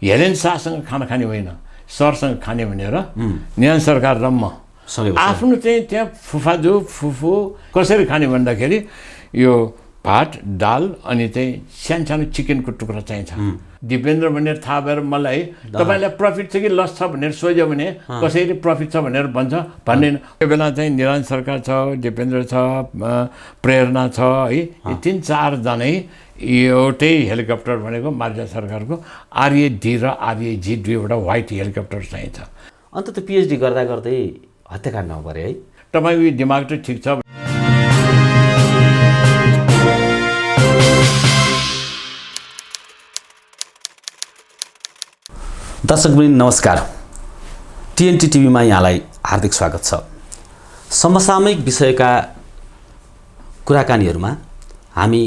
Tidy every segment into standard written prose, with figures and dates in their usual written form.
Helen शाहसँग खाना खाने होइन, सरसँग खाने भनेर निरञ्जन सरकार र म आफ्नो चाहिँ त्यहाँ फुफाजु फुफू कसरी खाने भन्दाखेरि यो भात दाल अनि चाहिँ सानो चिकनको टुक्रा चाहिन्छ। दिपेन्द्र भनेर थाहा भएर मलाई तपाईँलाई प्रफिट छ कि लस छ भनेर सोध्यो भने कसरी प्रफिट छ भनेर भन्छ भन्दैन। त्यो बेला चाहिँ निरञ्जन सरकार छ, दिपेन्द्र छ, प्रेरणा छ है, यी 3-4 एउटै हेलिकप्टर भनेको मार्जा सरकारको RAD र RAG दुईवटा व्हाइट हेलिकप्टर चाहिन्छ। अन्त त PhD गर्दा गर्दै हत्याकाण्ड नगरे है। तपाईँको दिमाग त ठिक छ। दर्शकवृन्द नमस्कार, TNT टिभीमा यहाँलाई हार्दिक स्वागत छ। समसामयिक विषयका कुराकानीहरूमा हामी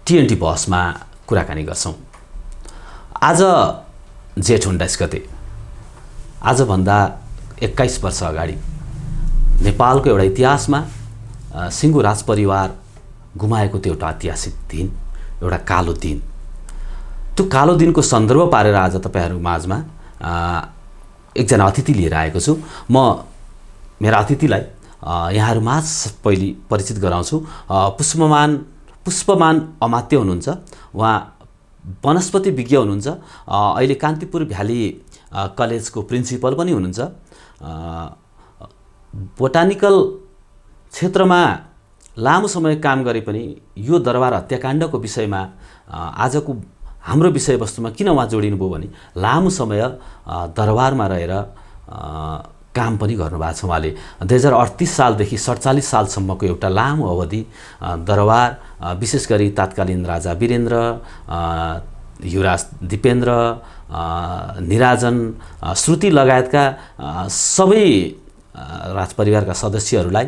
TNT बहसमा कुराकानी गर्छौँ। आज जेठ 19 गते, आजभन्दा 21 वर्ष अगाडि नेपालको एउटा इतिहासमा सिङ्गो राजपरिवार गुमाएको त्यो एउटा ऐतिहासिक दिन, एउटा कालो दिन। त्यो कालो दिनको सन्दर्भ पारेर आज तपाईँहरू माझमा एकजना अतिथि लिएर आएको छु। म मेरा अतिथिलाई यहाँहरूमाझ पहिले परिचित गराउँछु। पुष्पमान अमात्य हुनुहुन्छ। उहाँ वनस्पति विज्ञ हुनुहुन्छ। अहिले कान्तिपुर भ्याली कलेजको प्रिन्सिपल पनि हुनुहुन्छ। बोटानिकल क्षेत्रमा लामो समय काम गरे पनि यो दरबार हत्याकाण्डको विषयमा आजको हाम्रो विषयवस्तुमा किन उहाँ जोडिनुभयो भने लामो समय दरबारमा रहेर काम पनि गर्नुभएको छ। उहाँले 2038 सालदेखि 47 सालसम्मको एउटा लामो अवधि दरबार, विशेष गरी तत्कालीन राजा वीरेन्द्र, युवराज दिपेन्द्र, निराजन, श्रुति लगायतका सबै राजपरिवारका सदस्यहरूलाई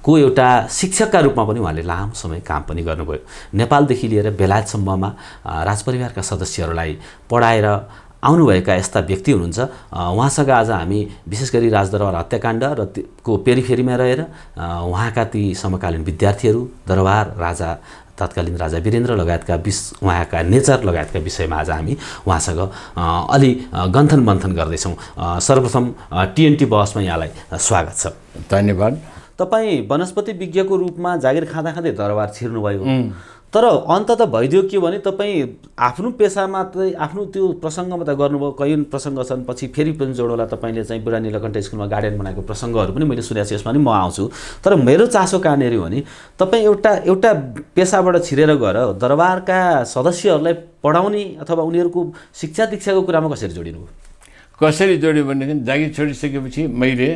को एउटा शिक्षकका रूपमा पनि उहाँले लामो समय काम पनि गर्नुभयो। नेपालदेखि लिएर बेलायतसम्ममा राजपरिवारका सदस्यहरूलाई पढाएर आउनुभएका यस्ता व्यक्ति हुनुहुन्छ। उहाँसँग आज हामी विशेष गरी राजदरबार हत्याकाण्ड र को पेरिफेरीमा रहेर उहाँका ती समकालीन विद्यार्थीहरू, दरबार, राजा तत्कालीन राजा वीरेन्द्र लगायतका उहाँका नेचर लगायतका विषयमा आज हामी उहाँसँग अलि गन्थन मन्थन गर्दैछौँ। सर्वप्रथम TNT बहसमा यहाँलाई स्वागत छ। धन्यवाद। तपाईँ वनस्पति विज्ञको रूपमा जागिर खाँदा खाँदै दरबार छिर्नुभयो, तर अन्तत भइदियो के भने तपाईँ आफ्नो पेसामा चाहिँ आफ्नो त्यो प्रसङ्गमा त गर्नुभयो। कयौँ प्रसङ्ग छन्, पछि फेरि पनि जोडौँला। तपाईँले चाहिँ बुढा नीलकण्ठ स्कुलमा गार्डन बनाएको प्रसङ्गहरू पनि मैले सुनेको छु, यसमा पनि म आउँछु। तर मेरो चासो कहाँनिर हो भने तपाईँ एउटा पेसाबाट छिरेर गएर दरबारका सदस्यहरूलाई पढाउने अथवा उनीहरूको शिक्षा दीक्षाको कुरामा कसरी जोडिनुभयो? कसरी जोड्यो भनेदेखि जागिर छोडिसकेपछि मैले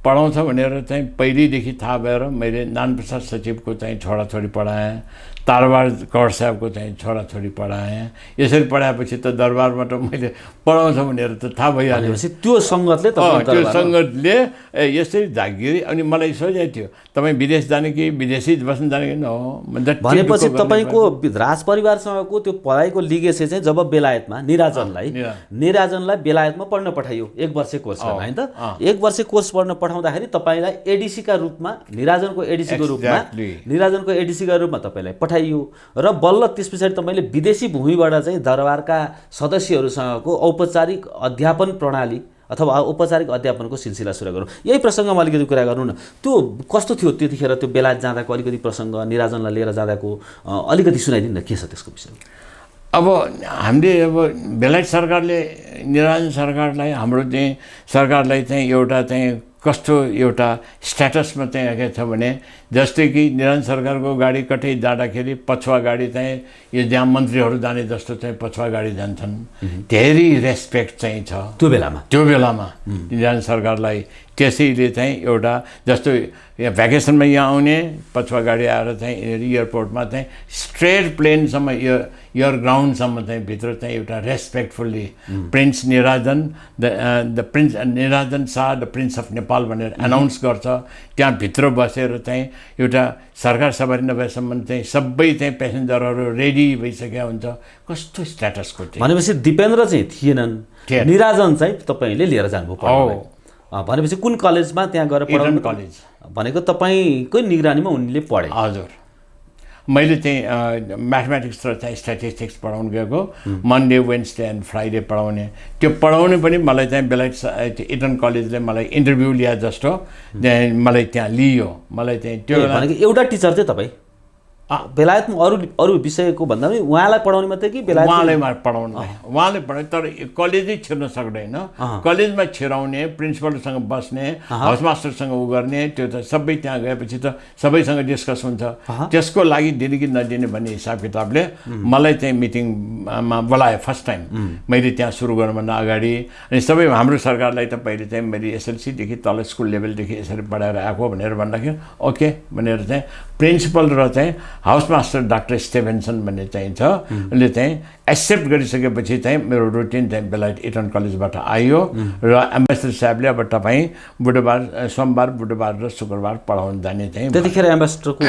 पढाउँछ भनेर चाहिँ पहिल्यैदेखि थाहा भएर मैले नानप्रसाद सचिवको चाहिँ छोराछोरी पढाएँ, तारबार कौर साहबको चाहिँ छोराछोरी पढाएँ। यसरी पढाएपछि त दरबारबाट मैले पढाउँछ भनेर त थाहा भइहाल्यो। त्यो सङ्गतले त्यो सङ्गतले यसरी जागिरी। अनि मलाई सोचेको थियो तपाईँ विदेश जाने कि विदेशी बस्न जाने कि भनेपछि तपाईँको राजपरिवारसँगको त्यो पढाइको लिगेसी चाहिँ जब बेलायतमा निराजनलाई बेलायतमा पढ्न पठाइयो 1 वर्ष कोर्स गर्न, होइन त? 1 वर्ष कोर्स पढ्न पठाउँदाखेरि तपाईँलाई एडिसीका रूपमा निराजनको एडिसीका रूपमा तपाईँलाई पठाइयो र बल्ल त्यस पछाडि तपाईँले विदेशी भूमिबाट चाहिँ दरबारका सदस्यहरूसँगको औपचारिक अध्यापन प्रणाली अथवा औपचारिक अध्यापनको सिलसिला सुरु गरौँ। यही प्रसङ्गमा अलिकति कुरा गर्नु न। त्यो कस्तो थियो त्यतिखेर, त्यो बेलायत जाँदाको अलिकति प्रसङ्ग, निराजनलाई लिएर जाँदाको अलिकति सुनाइदिनु न, के छ त्यसको विषय? अब हामीले बेलायत सरकारले निराजन सरकारलाई, हाम्रो चाहिँ सरकारलाई चाहिँ एउटा चाहिँ कस्तो एउटा स्ट्याटसमा चाहिँ आएको छ भने जस्तै कि निरञ्जन सरकारको गाडी कतै जाँदाखेरि पछुवा गाडी चाहिँ यो जहाँ मन्त्रीहरू जाने जस्तो चाहिँ पछुवा गाडी जान्छन्। धेरै रेस्पेक्ट चाहिँ छ त्यो बेलामा निरञ्जन सरकारलाई। त्यसैले चाहिँ एउटा जस्तो यहाँ भ्याकेसनमा यहाँ आउने पछुवा गाडी आएर चाहिँ एयरपोर्टमा चाहिँ स्ट्रेट प्लेनसम्म एयर ग्राउन्डसम्म चाहिँ भित्र चाहिँ एउटा respectfully prince Nirajan the prince Nirajan Shah the prince of Nepal भनेर एनाउन्स गर्छ। त्यहाँ भित्र बसेर चाहिँ एउटा सरकार सवारी नभएसम्म चाहिँ सबै चाहिँ पेसेन्जरहरू रेडी भइसकेका हुन्छ। कस्तो स्ट्याटसको थियो भनेपछि दिपेन्द्र चाहिँ थिएनन्, निराजन चाहिँ तपाईँले लिएर जानुभयो। भनेपछि कुन कलेजमा त्यहाँ गएर पढाउनु? कलेज भनेको तपाईँकै निगरानीमा उनले पढे? हजुर। मैले चाहिँ म्याथमेटिक्स र चाहिँ स्ट्याटिस्टिक्स पढाउनु गएको मन्डे वेन्सडे एन्ड फ्राइडे पढाउने त्यो पढाउने पनि मलाई चाहिँ बेलायत इटन कलेजले मलाई इन्टरभ्यू लिया जस्तो मलाई त्यहाँ लियो मलाई चाहिँ त्यो एउटा टिचर चाहिँ तपाईँ बेलायतमा अरू विषयको भन्दा पनि उहाँलाई पढाउने मात्रै कि बेलायत उहाँलाई पढाउनु उहाँले पढाउने तर कलेजै छिर्न सक्दैन कलेजमा छिराउने प्रिन्सिपलसँग बस्ने हाउस मास्टरसँग उ गर्ने त्यो त सबै त्यहाँ गएपछि त सबैसँग डिस्कस हुन्छ त्यसको लागि दिने कि नदिने भन्ने हिसाब किताबले मलाई चाहिँ मिटिङमा बोलायो फर्स्ट टाइम मैले त्यहाँ सुरु गर्नुभन्दा अगाडि अनि सबै हाम्रो सरकारलाई त पहिले चाहिँ मैले एसएलसीदेखि तल स्कुल लेभलदेखि यसरी पढाएर आएको भनेर भन्दाखेरि ओके भनेर चाहिँ प्रिन्सिपल र चाहिँ हाउस मास्टर डाक्टर स्टेभेन्सन भन्ने चाहिँ छ उसले चाहिँ एक्सेप्ट गरिसकेपछि चाहिँ मेरो रुटिन चाहिँ बेलायत इटन कलेजबाट आयो र एम्बेसडर साहबले अब तपाईँ सोमबार बुधबार र शुक्रबार पढाउन जाने चाहिँ त्यतिखेर एम्बेसडरको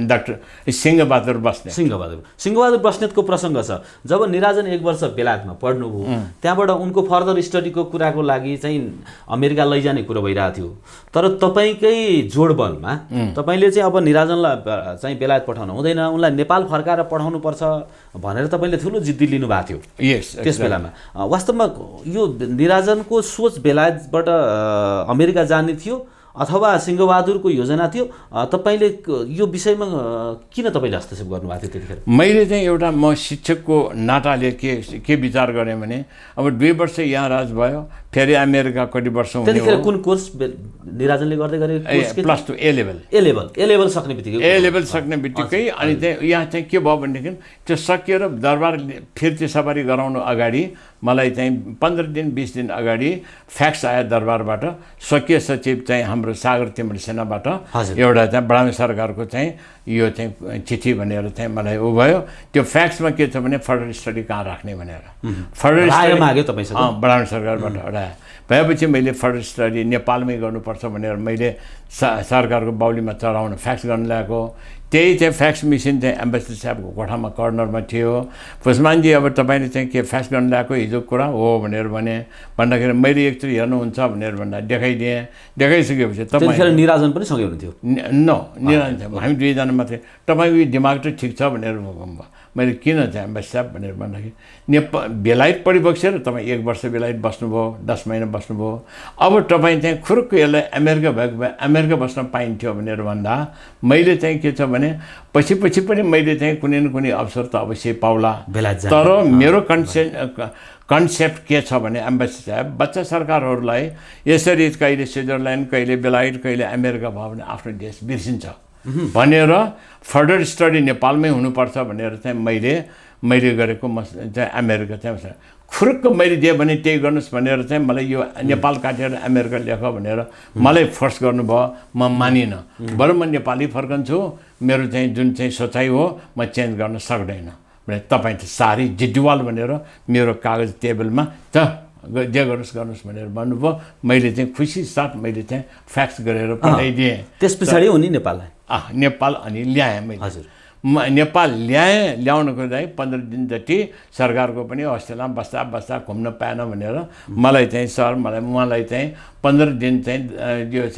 डाक्टर सिंहबहादुर बस्नेत सिंहबहादुर बस्नेतको प्रसङ्ग छ जब निराजन 1 वर्ष बेलायतमा पढ्नुभयो त्यहाँबाट उनको फर्दर स्टडीको कुराको लागि चाहिँ अमेरिका लैजाने कुरो भइरहेको थियो तर तपाईँकै जोडबलमा तपाईँले चाहिँ अब निराजनलाई चाहिँ बेलायत पठाउनु हुँदैन उनलाई नेपाल फर्काएर पढाउनु पर्छ भनेर तपाईँले ठुलो जिद्दी लिनुभएको थियो त्यस बेलामा वास्तवमा यो निराजनको सोच बेलायतबाट अमेरिका जाने थियो अथवा सिंहबहादुरको योजना थियो तपाईँले यो विषयमा किन तपाईँले हस्तक्षेप गर्नुभएको थियो त्यतिखेर मैले चाहिँ एउटा म शिक्षकको नाताले के विचार गरेँ भने अब 2 वर्ष यहाँ राज भयो फेरि अमेरिका कति वर्ष हुने त्यतिखेर कुन कोर्स निराजनले गर्दै गरेको +2 ए लेभल सक्ने बित्तिकै अनि चाहिँ यहाँ चाहिँ के भयो भनेदेखि त्यो सकिएर दरबार फिर्ती सवारी गराउनु अगाडि मलाई चाहिँ 15 दिन 20 दिन अगाडि फ्याक्स आयो दरबारबाट स्वकीय सचिव चाहिँ हाम्रो सागर तिमल सेनाबाट एउटा चाहिँ बडामी सरकारको चाहिँ यो चाहिँ चिठी भनेर चाहिँ मलाई उ भयो त्यो फ्याक्समा के छ भने फर्दर स्टडी कहाँ राख्ने भनेर फर्दर स्टडी माग्यो तपाईसँग बडामी सरकारबाट एउटा भएपछि मैले फर्दर स्टडी नेपालमै गर्नुपर्छ भनेर मैले सरकारको बाउलीमा चढाउन फ्याक्स गर्न ल्याएको त्यही चाहिँ फ्याक्स मिसिन चाहिँ एम्बेसडर साहबको कोठामा कर्नरमा थियो पुष्मानजी अब तपाईँले चाहिँ के फ्याक्स गर्न ल्याएको हिजो कुरा हो भनेर भन्दाखेरि मैले एकचोटि हेर्नुहुन्छ भनेर भन्दा देखाइसकेपछि तपाईँ निराजन पनि सँगै हुनुहुन्थ्यो निराजन हामी 2 जना मात्रै तपाईँको दिमाग त ठिक छ भनेर मैले किन चाहिँ एम्बेसडर साहब भनेर भन्दाखेरि बेलायत पढिबक्सेर तपाईँ 1 वर्ष बेलायत बस्नुभयो 10 महिना बस्नुभयो अब तपाईँ चाहिँ खुरुक्क यसलाई अमेरिका भएको भए अमेरिका बस्न पाइन्थ्यो भनेर भन्दा मैले चाहिँ के छ भने पछि पनि मैले चाहिँ कुनै न कुनै अवसर त अवश्य पाउला तर मेरो कन्सेप्ट के छ भने एम्बेसडर साहब बच्चा सरकारहरूलाई यसरी कहिले स्विजरल्यान्ड कहिले बेलायत कहिले अमेरिका भयो भने आफ्नो देश बिर्सिन्छ भनेर फर्दर स्टडी नेपालमै हुनुपर्छ भनेर चाहिँ मैले गरेको चाहिँ अमेरिका चाहिँ खुरुक्क मैले जे भने त्यही गर्नुहोस् भनेर चाहिँ मलाई यो नेपाल काटेर अमेरिका लेख भनेर मलाई फोर्स गर्नुभयो म मानिनँ बरु म नेपाली फर्कन्छु मेरो चाहिँ जुन चाहिँ सोचाइ हो म चेन्ज गर्न सक्दैन भने तपाईँ त साह्रै जिड्डुवाल भनेर मेरो कागज टेबलमा जे गर्नुहोस् भनेर भन्नुभयो मैले चाहिँ खुसी साथ मैले चाहिँ फ्याक्स गरेर पठाइदिएँ त्यस पछाडि उनी नेपाललाई नेपाल अनि ल्याएँ मैले हजुर नेपाल ल्याउनको लागि 15 दिन जति सरकारको पनि हस्टेलमा बस्दा घुम्न पाएन भनेर मलाई चाहिँ सर उहाँलाई चाहिँ 15 दिन चाहिँ यो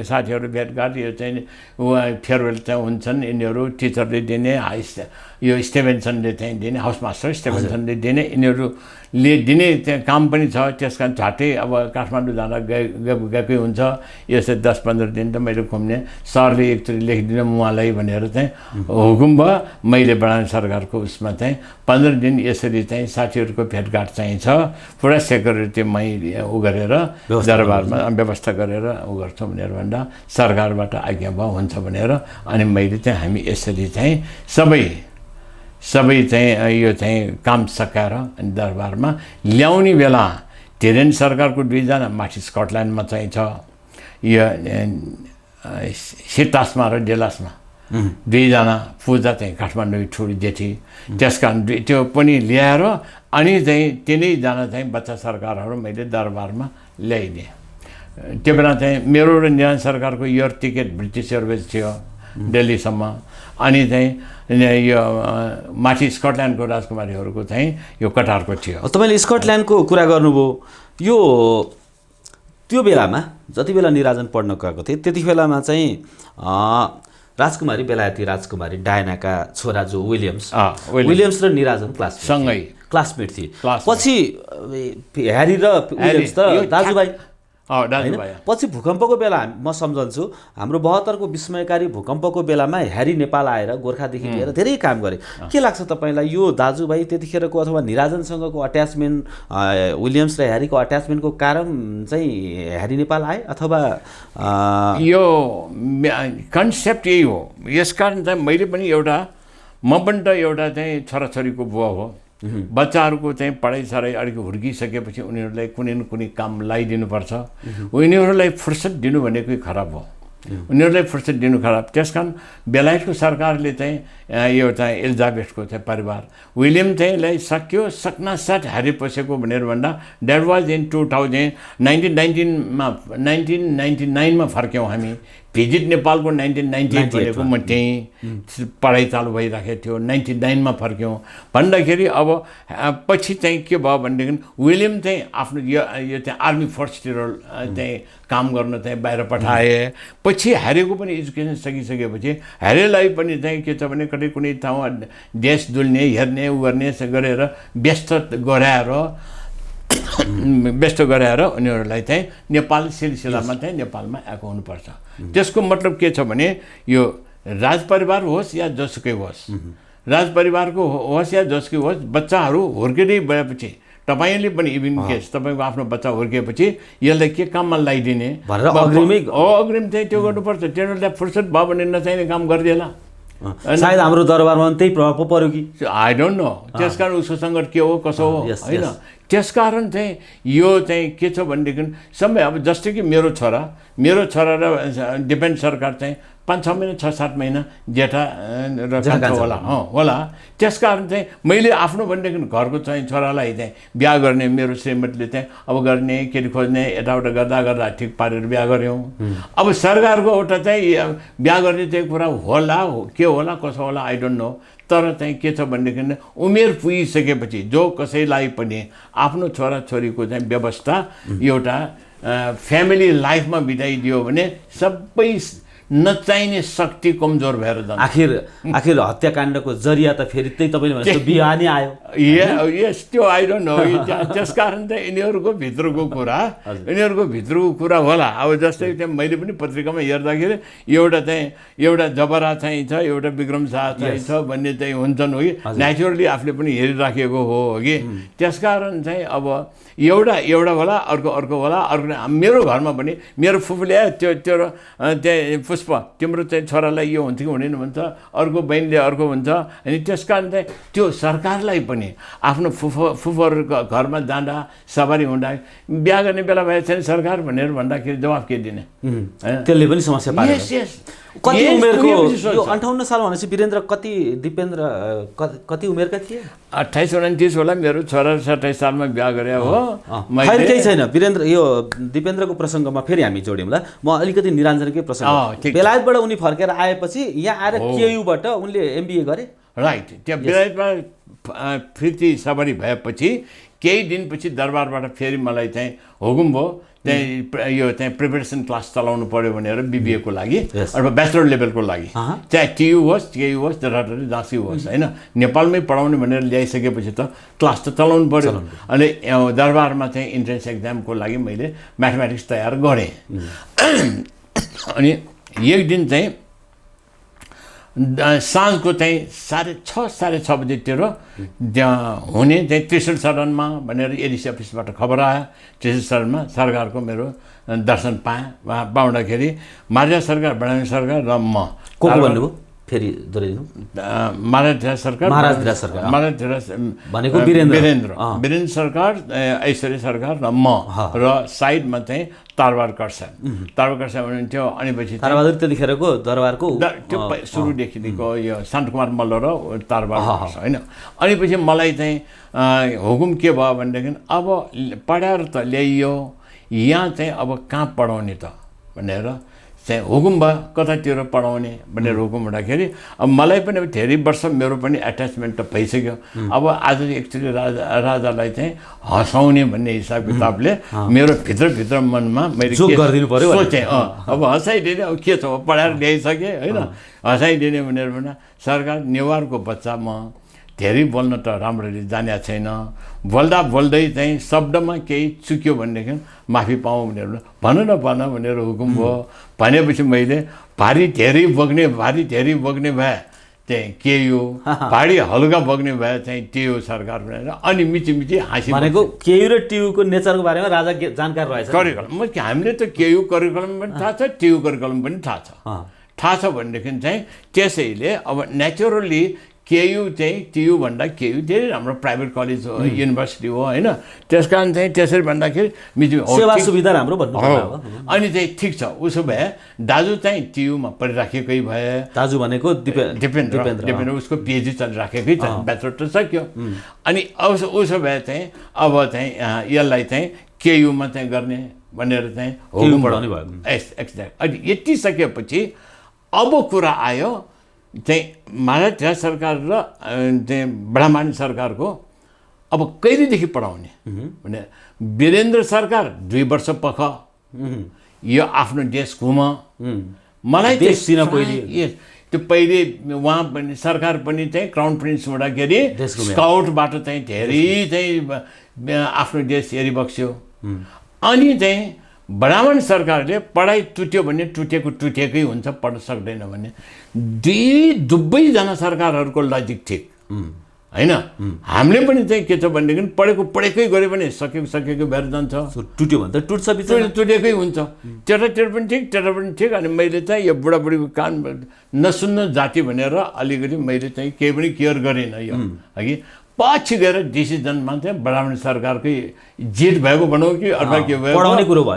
साथीहरू भेटघाट यो चाहिँ फेयरवेल चाहिँ हुन्छन् यिनीहरू टिचरले दिने यो स्टेभेन्सनले चाहिँ दिने हाउस मास्टर स्टेभेन्सनले दिने यिनीहरूले दिने चाहिँ काम पनि छ त्यस कारण झट्टै अब काठमाडौँ जाँदा गएकै हुन्छ यसै 10-15 दिन त मैले घुम्ने सरले एकचोटि लेखिदिनु उहाँलाई भनेर चाहिँ हुकुम भयो मैले बडानी सरकारको उसमा चाहिँ 15 दिन यसरी चाहिँ साथीहरूको भेटघाट चाहिँ छ पुरा सेक्युरिटी मै उ गरेर दरबारमा व्यवस्था गरेर उ गर्छौँ भनेर भन्दा सरकारबाट आज्ञा भयो हुन्छ भनेर अनि मैले चाहिँ हामी यसरी चाहिँ सबै चाहिँ यो चाहिँ काम सकाएर अनि दरबारमा ल्याउने बेला धिरेन सरकारको 2 जना माथि स्कटल्यान्डमा चाहिँ छ यो सिटासमा र डेलासमा 2 जना पूजा चाहिँ काठमाडौँ ठुली जेठी त्यस कारण त्यो पनि ल्याएर अनि चाहिँ 3 जना चाहिँ बच्चा सरकारहरू मैले दरबारमा ल्याइदिएँ त्यो बेला चाहिँ मेरो र निराजन सरकारको एयर टिकट ब्रिटिस एयरवेज थियो दिल्लीसम्म अनि चाहिँ यो माथि स्कटल्यान्डको राजकुमारीहरूको चाहिँ यो कटारको थियो तपाईँले स्कटल्यान्डको कुरा गर्नुभयो यो त्यो बेलामा जति बेला निराजन पढ्न गएको थिए त्यति बेलामा चाहिँ राजकुमारी बेलायती राजकुमारी डायनाका छोरा जो विलियम्स विलियम्स। विलियम्स र निराजन सँगै क्लासमेट थिए। क्लासमेट। पछि ह्यारी र विलियम्स त दाजुभाइ दाजुभाइ। पछि भूकम्पको बेला म सम्झन्छु हाम्रो 72 को विस्मयकारी भूकम्पको बेलामा ह्यारी नेपाल आएर गोर्खादेखि लिएर धेरै काम गरे। के लाग्छ तपाईँलाई यो दाजुभाइ त्यतिखेरको अथवा निराजनसँगको अट्याचमेन्ट विलियम्स र ह्यारीको अट्याचमेन्टको कारण चाहिँ ह्यारी नेपाल आए अथवा यो कन्सेप्ट यही हो। यसकारण चाहिँ मैले पनि म पनि त एउटा चाहिँ छोराछोरीको बुवा हो। बच्चाहरूको चाहिँ पढाइ अलिक हुर्किसकेपछि उनीहरूलाई कुनै न कुनै काम लगाइदिनुपर्छ। उनीहरूलाई फुर्सद दिनु भनेकै खराब हो। उनीहरूलाई फुर्सद दिनु खराब। त्यसकारण बेलायतको सरकारले चाहिँ यो चाहिँ एलिजाबेथको चाहिँ परिवार विलियम चाहिँ लाई सक्यो सक्नासाथ ह्यारी पसेको भनेर भन्दा द्याट वाज इन 1999 फर्क्यौँ हामी। भिजिट नेपालको 1998 भनेको म त्यहीँ पढाइ चालु भइराखेको थियो। 99 फर्क्यौँ भन्दाखेरि अब पछि चाहिँ के भयो भनेदेखि विलियम चाहिँ आफ्नो यो चाहिँ आर्मी फोर्सतिर चाहिँ काम गर्न चाहिँ बाहिर पठाए। पछि ह्यारीको पनि एजुकेसन सकिसकेपछि ह्यारीलाई पनि चाहिँ के छ भने कतै कुनै ठाउँमा देश डुल्ने हेर्ने उ गर्ने गरेर व्यस्त गराएर उनीहरूलाई चाहिँ नेपाल सिलसिलामा चाहिँ नेपालमा आएको हुनुपर्छ। त्यसको मतलब के छ भने यो राजपरिवार होस् या जसुकै होस्, राजपरिवारको होस् या जसुकै होस्, बच्चाहरू हुर्किँदै गएपछि तपाईँले पनि इभिन केस तपाईँको आफ्नो बच्चा हुर्किएपछि यसलाई के काममा लगाइदिने अग्रिम चाहिँ त्यो गर्नुपर्छ। तिनीहरूलाई फुर्सद भयो भने नचाहिने काम गरिदिएला। सायद हाम्रो दरबारमा त्यही प्रभाव पो पर्यो कि आई डोन्ट नो। त्यसकारण उसको सङ्कट के हो कसो हो होइन। त्यसकारण चाहिँ यो चाहिँ के छ भनेदेखि समय अब जस्तै कि मेरो छोरा र डिफेन्स सरकार चाहिँ 5-6 महिना 6-7 महिना जेठा र कान्छा होला। त्यसकारण चाहिँ मैले आफ्नो भनेदेखि घरको चाहिँ छोरालाई चाहिँ बिहा गर्ने मेरो श्रीमतीले चाहिँ अब गर्ने केटी खोज्ने यताउता गर्दा ठिक पारेर बिहा गऱ्यौँ। अब सरकारको एउटा चाहिँ बिहा गर्ने चाहिँ कुरा होला के होला कसो होला आई डोन्ट नो। तर चाहिँ के छ भनेदेखि उमेर पुगिसकेपछि जो कसैलाई पनि आफ्नो छोराछोरीको चाहिँ व्यवस्था एउटा फ्यामिली लाइफमा बिताइदियो भने सबै नचाहिने शक्ति कमजोर भएर जान्छ। आखिर हत्याकाण्डको जरिया त फेरि त्यही तपाईँले भनेको बिहा नै आयो। यस त्यो आई डोन्ट नो। त्यसकारण चाहिँ यिनीहरूको भित्रको कुरा होला। अब जस्तै चाहिँ मैले पनि पत्रिकामा हेर्दाखेरि एउटा जबरा चाहिँ छ, एउटा विक्रम शाह चाहिँ छ भन्ने चाहिँ हुन्छन् हो कि नेचुरली आफूले पनि हेरिराखेको हो कि। त्यसकारण चाहिँ अब एउटा होला अर्को होला अर्को। मेरो घरमा पनि मेरो फुपूले त्यो पुष्प तिम्रो चाहिँ छोरालाई यो हुन्छ कि हुँदैन भन्छ, अर्को बहिनीले अर्को भन्छ। अनि त्यसकारण चाहिँ त्यो सरकारलाई पनि आफ्नो फुपूहरूको घरमा जाँदा सवारी हुँदा बिहा गर्ने बेला भए छैन सरकार भनेर भन्दाखेरि जवाफ के दिने? त्यसले पनि समस्या पायो। कति उमेरको यो 58 साल भनेपछि वीरेन्द्र दिपेन्द्र कति उमेरका थिए? 28-29 होला। मेरो छोरा 27 सालमा बिहा गरे हो। खैर केही छैन वीरेन्द्र। यो दिपेन्द्रको प्रसङ्गमा फेरि हामी जोड्यौँला। म अलिकति निरञ्जनकै प्रसङ्ग। बेलायतबाट उनी फर्केर आएपछि यहाँ आएर केयुबाट उनले MBA गरे। राइट। त्यहाँ बेलायतमा फिर्ती सवारी भएपछि केही दिनपछि दरबारबाट फेरि मलाई चाहिँ हुकुम भयो चाहिँ यो चाहिँ प्रिपरेसन क्लास चलाउनु पर्यो भनेर BBA को लागि अथवा ब्याचलर लेभलको लागि चाहे TU होस् TU होस् जराटरी जहाँसुकै होस् होइन नेपालमै पढाउने भनेर ल्याइसकेपछि त क्लास त चलाउनु पर्यो। अनि दरबारमा चाहिँ इन्ट्रेन्स एक्जामको लागि मैले म्याथमेटिक्स तयार गरेँ। अनि एक दिन चाहिँ साँझको चाहिँ 6:30 बजेतिर हुने चाहिँ त्रिशुल सदनमा भनेर एडिसी अफिसबाट खबर आयो। त्रिशुल सदनमा सरकारको मेरो दर्शन पाएँ। वहाँ पाउँदाखेरि महाराजा सरकार, बडाउने सरकार र म को भन्नुभयो फेरि दोहोऱ्याइदिनु? महाराजा सरकार भनेको वीरेन्द्र सरकार, ऐश्वर्य सरकार र म र साइडमा चाहिँ तारबार कर्सा हुनुहुन्थ्यो। अनि पछि तारबहादुर त्यतिखेरको दरबारको त्यो सुरुदेखिको यो शान्तकुमार मल्ल र तारबार कर्सा होइन। अनि पछि मलाई चाहिँ हुकुम के भयो भनेदेखि अब पढाएर त ल्याइयो, यहाँ चाहिँ अब कहाँ पढाउने त भनेर चाहिँ हुकुम भयो कतातिर पढाउने भनेर हुकुम हुँदाखेरि अब मलाई पनि अब धेरै वर्ष मेरो पनि एट्याचमेन्ट त भइसक्यो। अब आज एक्चुअली राजालाई चाहिँ हँसाउने भन्ने हिसाब किताबले मेरो भित्रभित्र मनमा मैले सोचेँ अब हँसाइदिने अब के छ पढाएर ल्याइसकेँ होइन, हँसाइदिने भनेर भने सरकार नेवारको बच्चा म धेरै बोल्न त राम्ररी जानेको छैन, बोल्दा बोल्दै चाहिँ शब्दमा केही चुक्यो भनेदेखि माफी पाऊँ भनेर भन न भनेर हुकुम भयो। भनेपछि मैले भारी धेरै बग्ने भए चाहिँ केयु, भारी हल्का बग्ने भए चाहिँ टियु सरकार भनेर अनि मिची हाँसी भनेको केयु र टियुको नेचरको बारेमा राजा जानकार रहेछ। करिकुलम हामीले त केयु करिकुलम पनि थाहा छ, टियु करिकुलम पनि थाहा छ भनेदेखि चाहिँ त्यसैले अब नेचुरली केयु चाहिँ टियु भन्दा केयु धेरै राम्रो प्राइभेट कलेज हो, युनिभर्सिटी हो होइन, त्यस कारण चाहिँ त्यसरी भन्दाखेरि सेवा सुविधा राम्रो भन्नु हो। अनि चाहिँ ठिक छ, उसो भए दाजु चाहिँ टियुमा पढिराखेकै भए, दाजु भनेको दिपेन्द्र उसको पिएचडी चलिराखेकै छ, ब्याचलर त सक्यो। अनि उसो भए चाहिँ अब चाहिँ यसलाई चाहिँ केयुमा चाहिँ गर्ने भनेर चाहिँ पढाउने भयो। एक्ज्याक्ट। अनि यति सकेपछि अब कुरा आयो चाहिँ महाराज सरकार र चाहिँ ब्राह्मणी सरकारको अब कहिलेदेखि पढाउने भने वीरेन्द्र सरकार 2 वर्ष पख यो आफ्नो देश घुम, मलाई त्यो पहिले उहाँ पनि सरकार पनि चाहिँ क्राउन प्रिन्स हुँदाखेरि स्काउटबाट चाहिँ धेरै चाहिँ आफ्नो देश हेरिबक्स्यो। अनि चाहिँ ब्राह्मण सरकारले पढाइ टुट्यो भने टुटेकै हुन्छ, पढ्न सक्दैन भने दुवैजना सरकारहरूको लजिक ठिक होइन। हामीले पनि चाहिँ के छ भनेदेखि पढेकै गऱ्यो भने सकेको भएर जान्छ, टुट्यो भने त टुटेकै हुन्छ, त्यतातिर पनि ठिक। अनि मैले चाहिँ यो बुढाबुढीको कान नसुन्न जाति भनेर अलिकति मैले चाहिँ केही पनि केयर गरिनँ यो अघि। पछि गएर डिसिजनमा चाहिँ ब्राह्मण सरकारकै जित भएको भनौँ कि अथवा के भयो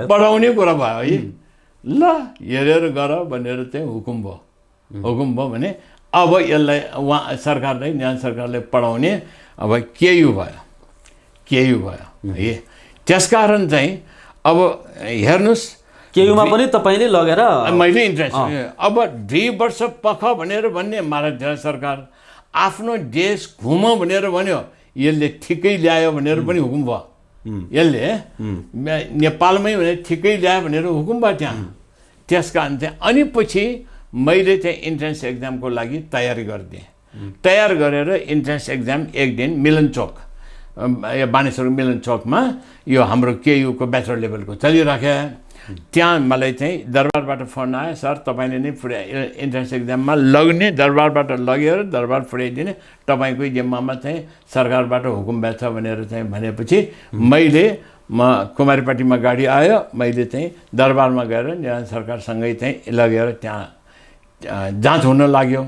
पढाउने कुरा भयो है, ल हेरेर गर भनेर चाहिँ हुकुम भयो भने अब यसलाई उहाँ सरकारलाई न्याय सरकारले पढाउने अब केयु भयो है। त्यसकारण चाहिँ अब हेर्नुहोस् केयुमा पनि तपाईँले लगेर मैले इन्ट्रेस्ट अब 2 वर्ष पख भनेर भन्ने महाराज सरकार आफ्नो देश घुम भनेर भन्यो, यसले ठिकै ल्यायो भनेर पनि हुकुम भयो, यसले नेपालमै भने ठिकै ल्यायो भनेर हुकुम भयो त्यहाँ। त्यस कारण चाहिँ अनि पछि मैले चाहिँ इन्ट्रेन्स एक्जामको लागि तयारी गरिदिएँ। तयार गरेर इन्ट्रेन्स एक्जाम एक दिन मिलन चौक बानेश्वर मिलन चौकमा यो हाम्रो केयुको ब्याचलर लेभलको चलिराख्यो। त्यहाँ मलाई चाहिँ दरबारबाट फोन आयो, सर तपाईँले नै इन्ट्रेन्स एक्जाममा लग्ने, दरबारबाट लगेर दरबार पुर्याइदिने तपाईँकै जिम्मामा चाहिँ सरकारबाट हुकुम भएछ भनेर चाहिँ भनेपछि म कुमारीपाटीमा गाडी आयो, मैले चाहिँ दरबारमा गएर निरञ्जन सरकारसँगै चाहिँ लगेर त्यहाँ जाँच हुन लाग्यो।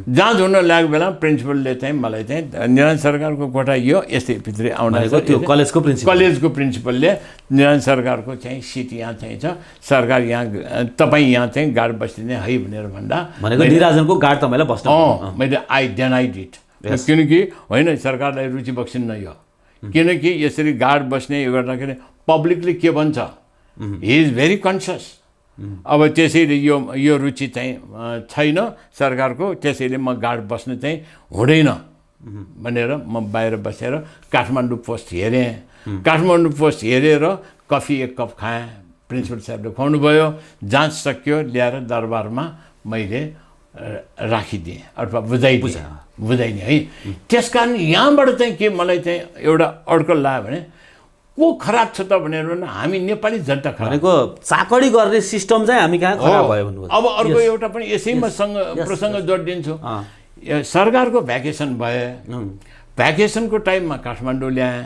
जाँच हुन लागेको बेला प्रिन्सिपलले चाहिँ मलाई चाहिँ निरञ्जन सरकारको कोठा यो यस्तै भित्री आउँदा कलेजको प्रिन्सिपलले निरञ्जन सरकारको चाहिँ सिट यहाँ चाहिँ छ, सरकार यहाँ तपाईँ यहाँ चाहिँ गार्ड बस्दिने है भनेर भन्दा निराजनको गार्ड तपाईँलाई बस्नु मैले आई डिनाइड इट, किनकि होइन सरकारलाई रुचि बक्सिन्न यो, किनकि यसरी गार्ड बस्ने यो गर्दाखेरि पब्लिकले के भन्छ, हि इज भेरी कन्सियस। अब त्यसैले यो रुचि चाहिँ छैन सरकारको, त्यसैले म गार्ड बस्नु चाहिँ हुँदैन भनेर म बाहिर बसेर काठमाडौँ पोस्ट हेरेँ। काठमाडौँ पोस्ट हेरेर कफी 1 कप खाएँ, प्रिन्सिपल साहबले खुवाउनु भयो, जाँच सक्यो, ल्याएर दरबारमा मैले राखिदिएँ अथवा बुझाइदिएँ है। त्यस कारण यहाँबाट चाहिँ के मलाई चाहिँ एउटा अड्कल लाग्यो भने को खराब छ त भनेर हामी नेपाली जनता खराब भनेको चाकडी गर्ने सिस्टम चाहिँ हामी कहाँ खराब भयो भन्नु। अब अर्को एउटा पनि यसैमा प्रसङ्ग जोडिदिन्छु, सरकारको भ्याकेसन भए, भ्याकेसनको टाइममा काठमाडौँ ल्याएँ।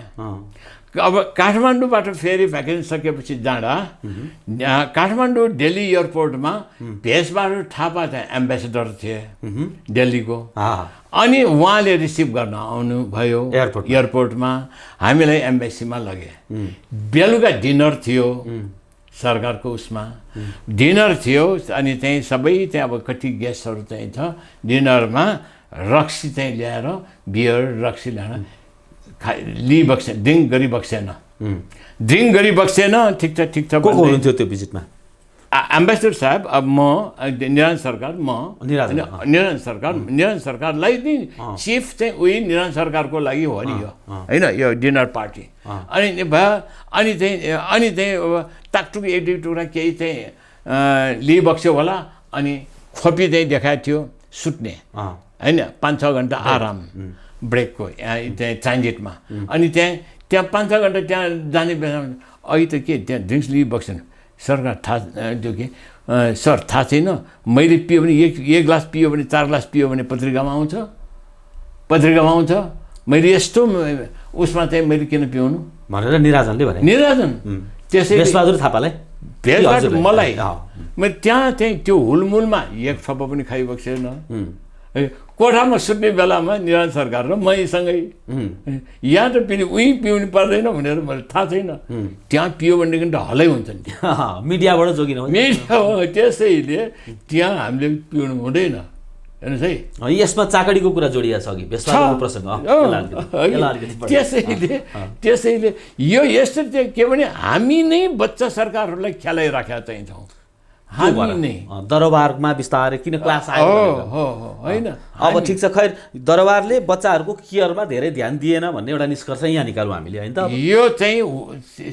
अब काठमाडौँबाट फेरि भ्याकेसन सकेपछि जाँदा काठमाडौँ दिल्ली एयरपोर्टमा भेषबहादुर थापा चाहिँ एम्बेसेडर थिए दिल्लीको, अनि उहाँले रिसिभ गर्न आउनुभयो एयरपोर्टमा, हामीलाई एम्बेसीमा लगे। बेलुका डिनर थियो सरकारको उसमा, डिनर थियो अनि चाहिँ सबै चाहिँ अब कति गेस्टहरू चाहिँ छ, डिनरमा रक्सी चाहिँ ल्याएर बियर रक्सी ल्याएर लिइबक्सेन, ड्रिङ्क गरिबक्सेन, ठिक छ को हुनुहुन्थ्यो त्यो भिजिटमा? एम्बेसडर साहब अब म निरञ्जन सरकार निरञ्जन सरकारलाई नि चिफ चाहिँ उही निरञ्जन सरकारको लागि हो नि यो होइन यो डिनर पार्टी अनि भयो अनि चाहिँ ताकटुक एक दुई टुक्रा केही चाहिँ लिइबक्स्यो होला अनि खोपी चाहिँ देखाएको थियो सुत्ने होइन 5-6 घन्टा आराम ब्रेकको त्यहाँ ट्रान्जिटमा अनि त्यहाँ 5-6 घन्टा त्यहाँ जाने बेलामा अहिले त के त्यहाँ ड्रिङ्क्स लिइबक्सेन सरकार थाहा त्यो के सर थाहा छैन मैले पियो भने एक ग्लास पियो भने 4 ग्लास पियो भने पत्रिकामा आउँछ मैले यस्तो उसमा चाहिँ मैले किन पिउनु भनेर निराजनले भने निराजन त्यसै भेषबहादुर थापालाई भेषबाट मलाई मैले त्यहाँ चाहिँ त्यो हुलमुलमा एक थप्पा पनि खाइबक्सेन कोठामा सुत्ने बेलामा निरञ्जन सरकार र मैसँगै यहाँ त फेरि उही पिउनु पर्दैन भनेर मैले थाहा छैन त्यहाँ पियो भनेदेखि त हलै हुन्छ नि मिडियाबाट जोगिन मिडिया हो त्यसैले त्यहाँ हामीले पिउनु हुँदैन हेर्नुहोस् है यसमा चाकडीको कुरा जोडिया छ कि भेषबहादुरको प्रसङ्ग त्यसैले यो यस्तो के भने हामी नै बच्चा सरकारहरूलाई खेलाइराखेका चाहिन्छौँ हामी नै दरबारमा बिस्तारै किन क्लास आयो होइन अब ठिक छ खैर दरबारले बच्चाहरूको केयरमा धेरै ध्यान दिएन भन्ने एउटा निष्कर्ष यहाँ निकालौँ हामीले होइन त यो चाहिँ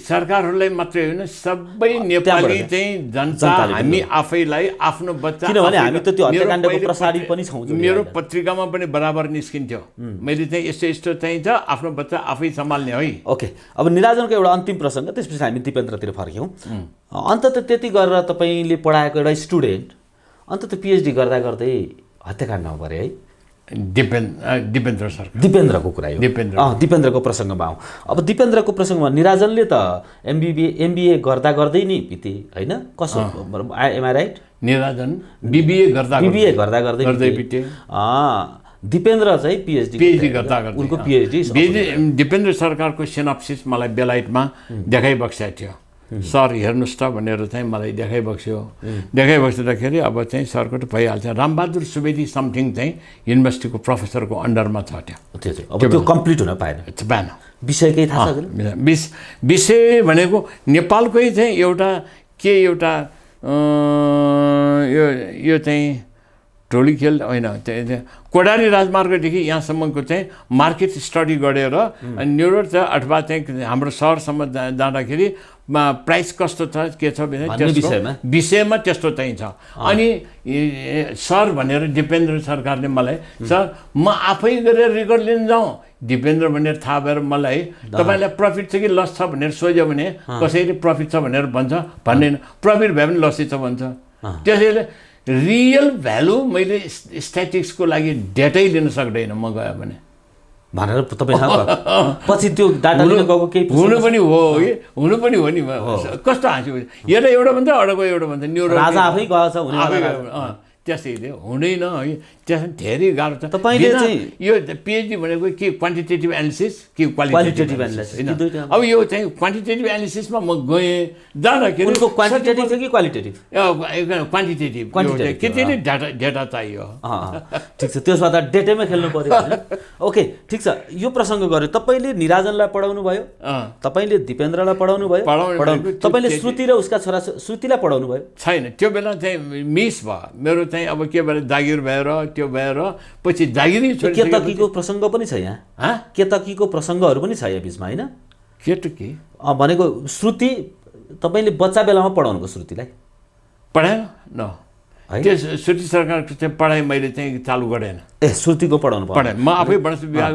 सरकारहरूलाई मात्रै होइन सबै नेपाली चाहिँ जनता हामी आफैलाई आफ्नो बच्चा किनभने हामी त त्यो हत्याकाण्डको प्रसारी पनि छौँ मेरो पत्रिकामा पनि बराबर निस्किन्थ्यो मैले चाहिँ यस्तो चाहिन्छ आफ्नो बच्चा आफै सम्हाल्ने है ओके अब निराजनको एउटा अन्तिम प्रसङ्ग त्यसपछि हामी दिपेन्द्रतिर फर्क्यौँ अन्तत त्यति गरेर तपाईँले पढाएको एउटा स्टुडेन्ट अन्तत पिएचडी गर्दा गर्दै हत्याकाण्डमा परे है दिपेन्द्र सरकार दिपेन्द्रको कुरा हो दिपेन्द्रको प्रसङ्गमा आउँ अब दिपेन्द्रको प्रसङ्गमा निराजनले त एमबिए गर्दा गर्दै नि बिते होइन कसो am I right Nirajan BBA गर्दा गर्दै बिते दिपेन्द्र चाहिँ पिएचडी गर्दा उनको पिएचडी दिपेन्द्र सरकारको सिनप्सिस मलाई बेलायतमा देखाइबक्सेको थियो सर हेर्नुहोस् त भनेर चाहिँ मलाई देखाइबक्स्दाखेरि अब चाहिँ सरको त भइहाल्छ रामबहादुर सुवेदी समथिङ चाहिँ युनिभर्सिटीको प्रोफेसरको अन्डरमा छ अब त्यो कम्प्लिट हुन पाएन विषय केही थाहा छ विषय भनेको नेपालकै चाहिँ एउटा यो चाहिँ टोली खेल होइन कोडारी राजमार्गदेखि यहाँसम्मको चाहिँ मार्केट स्टडी गरेर न्युरोड चाहिँ अथवा चाहिँ हाम्रो सहरसम्म जाँदाखेरि प्राइस कस्तो छ के छ भने विषयमा त्यस्तो चाहिँ छ अनि सर भनेर दिपेन्द्र सरकारले मलाई सर म आफै गरेर रेकर्ड लिन जाउँ दिपेन्द्र भनेर थाहा भएर मलाई तपाईँलाई प्रफिट छ कि लस छ भनेर सोध्यो भने कसैले प्रफिट छ भनेर भन्छ भन्दैन प्रफिट भए पनि लसै छ भन्छ त्यसैले रियल भ्यालु मैले स्ट्याटिक्सको लागि डेटै लिन सक्दैन म गयो भने भनेर तपाईँसँग पछि त्यो डाटा लिन गएको केही हुनु पनि हो नि कस्तो हाँस्यो एउटा भन्छ अर्को एउटा भन्छ न्युरो राजा आफै गएछ हुने त्यसैले हुँदैन है त्यसमा धेरै गाह्रो छ तपाईँले चाहिँ यो पिएचडी भनेको के क्वान्टिटेटिभ एनालिसिस कि क्वालिटेटिभ एनालिसिस होइन अब यो चाहिँ क्वान्टिटेटिभ एनालिसिसमा म गएँ जाँदाखेरि उनको क्वान्टिटेटिभ थियो कि क्वालिटेटिभ क्वान्टिटेटिभ केटीले डेटा चाहियो ठिक छ त्यसमा त डेटैमा खेल्नु पर्यो ओके ठिक छ यो प्रसङ्ग गऱ्यो तपाईँले निराजनलाई पढाउनु भयो तपाईँले दिपेन्द्रलाई पढाउनु भयो तपाईँले श्रुति र उसका छोरा श्रुतिलाई पढाउनु भयो छैन त्यो बेला चाहिँ मिस भयो मेरो चाहिँ अब के भएर जागिर भएर त्यो भएर पछि जागिरै केतकीको प्रसङ्ग पनि छ यहाँ केतकीको प्रसङ्गहरू पनि छ यहाँ बिचमा होइन केतकी भनेको श्रुति तपाईँले बच्चा बेलामा पढाउनुको श्रुतिलाई पढाएन न त्यो श्रुति सरकारको चाहिँ पढाइ मैले चाहिँ चालु गरेन श्रुतिको पढाएँ म आफै वनस्पति विभाग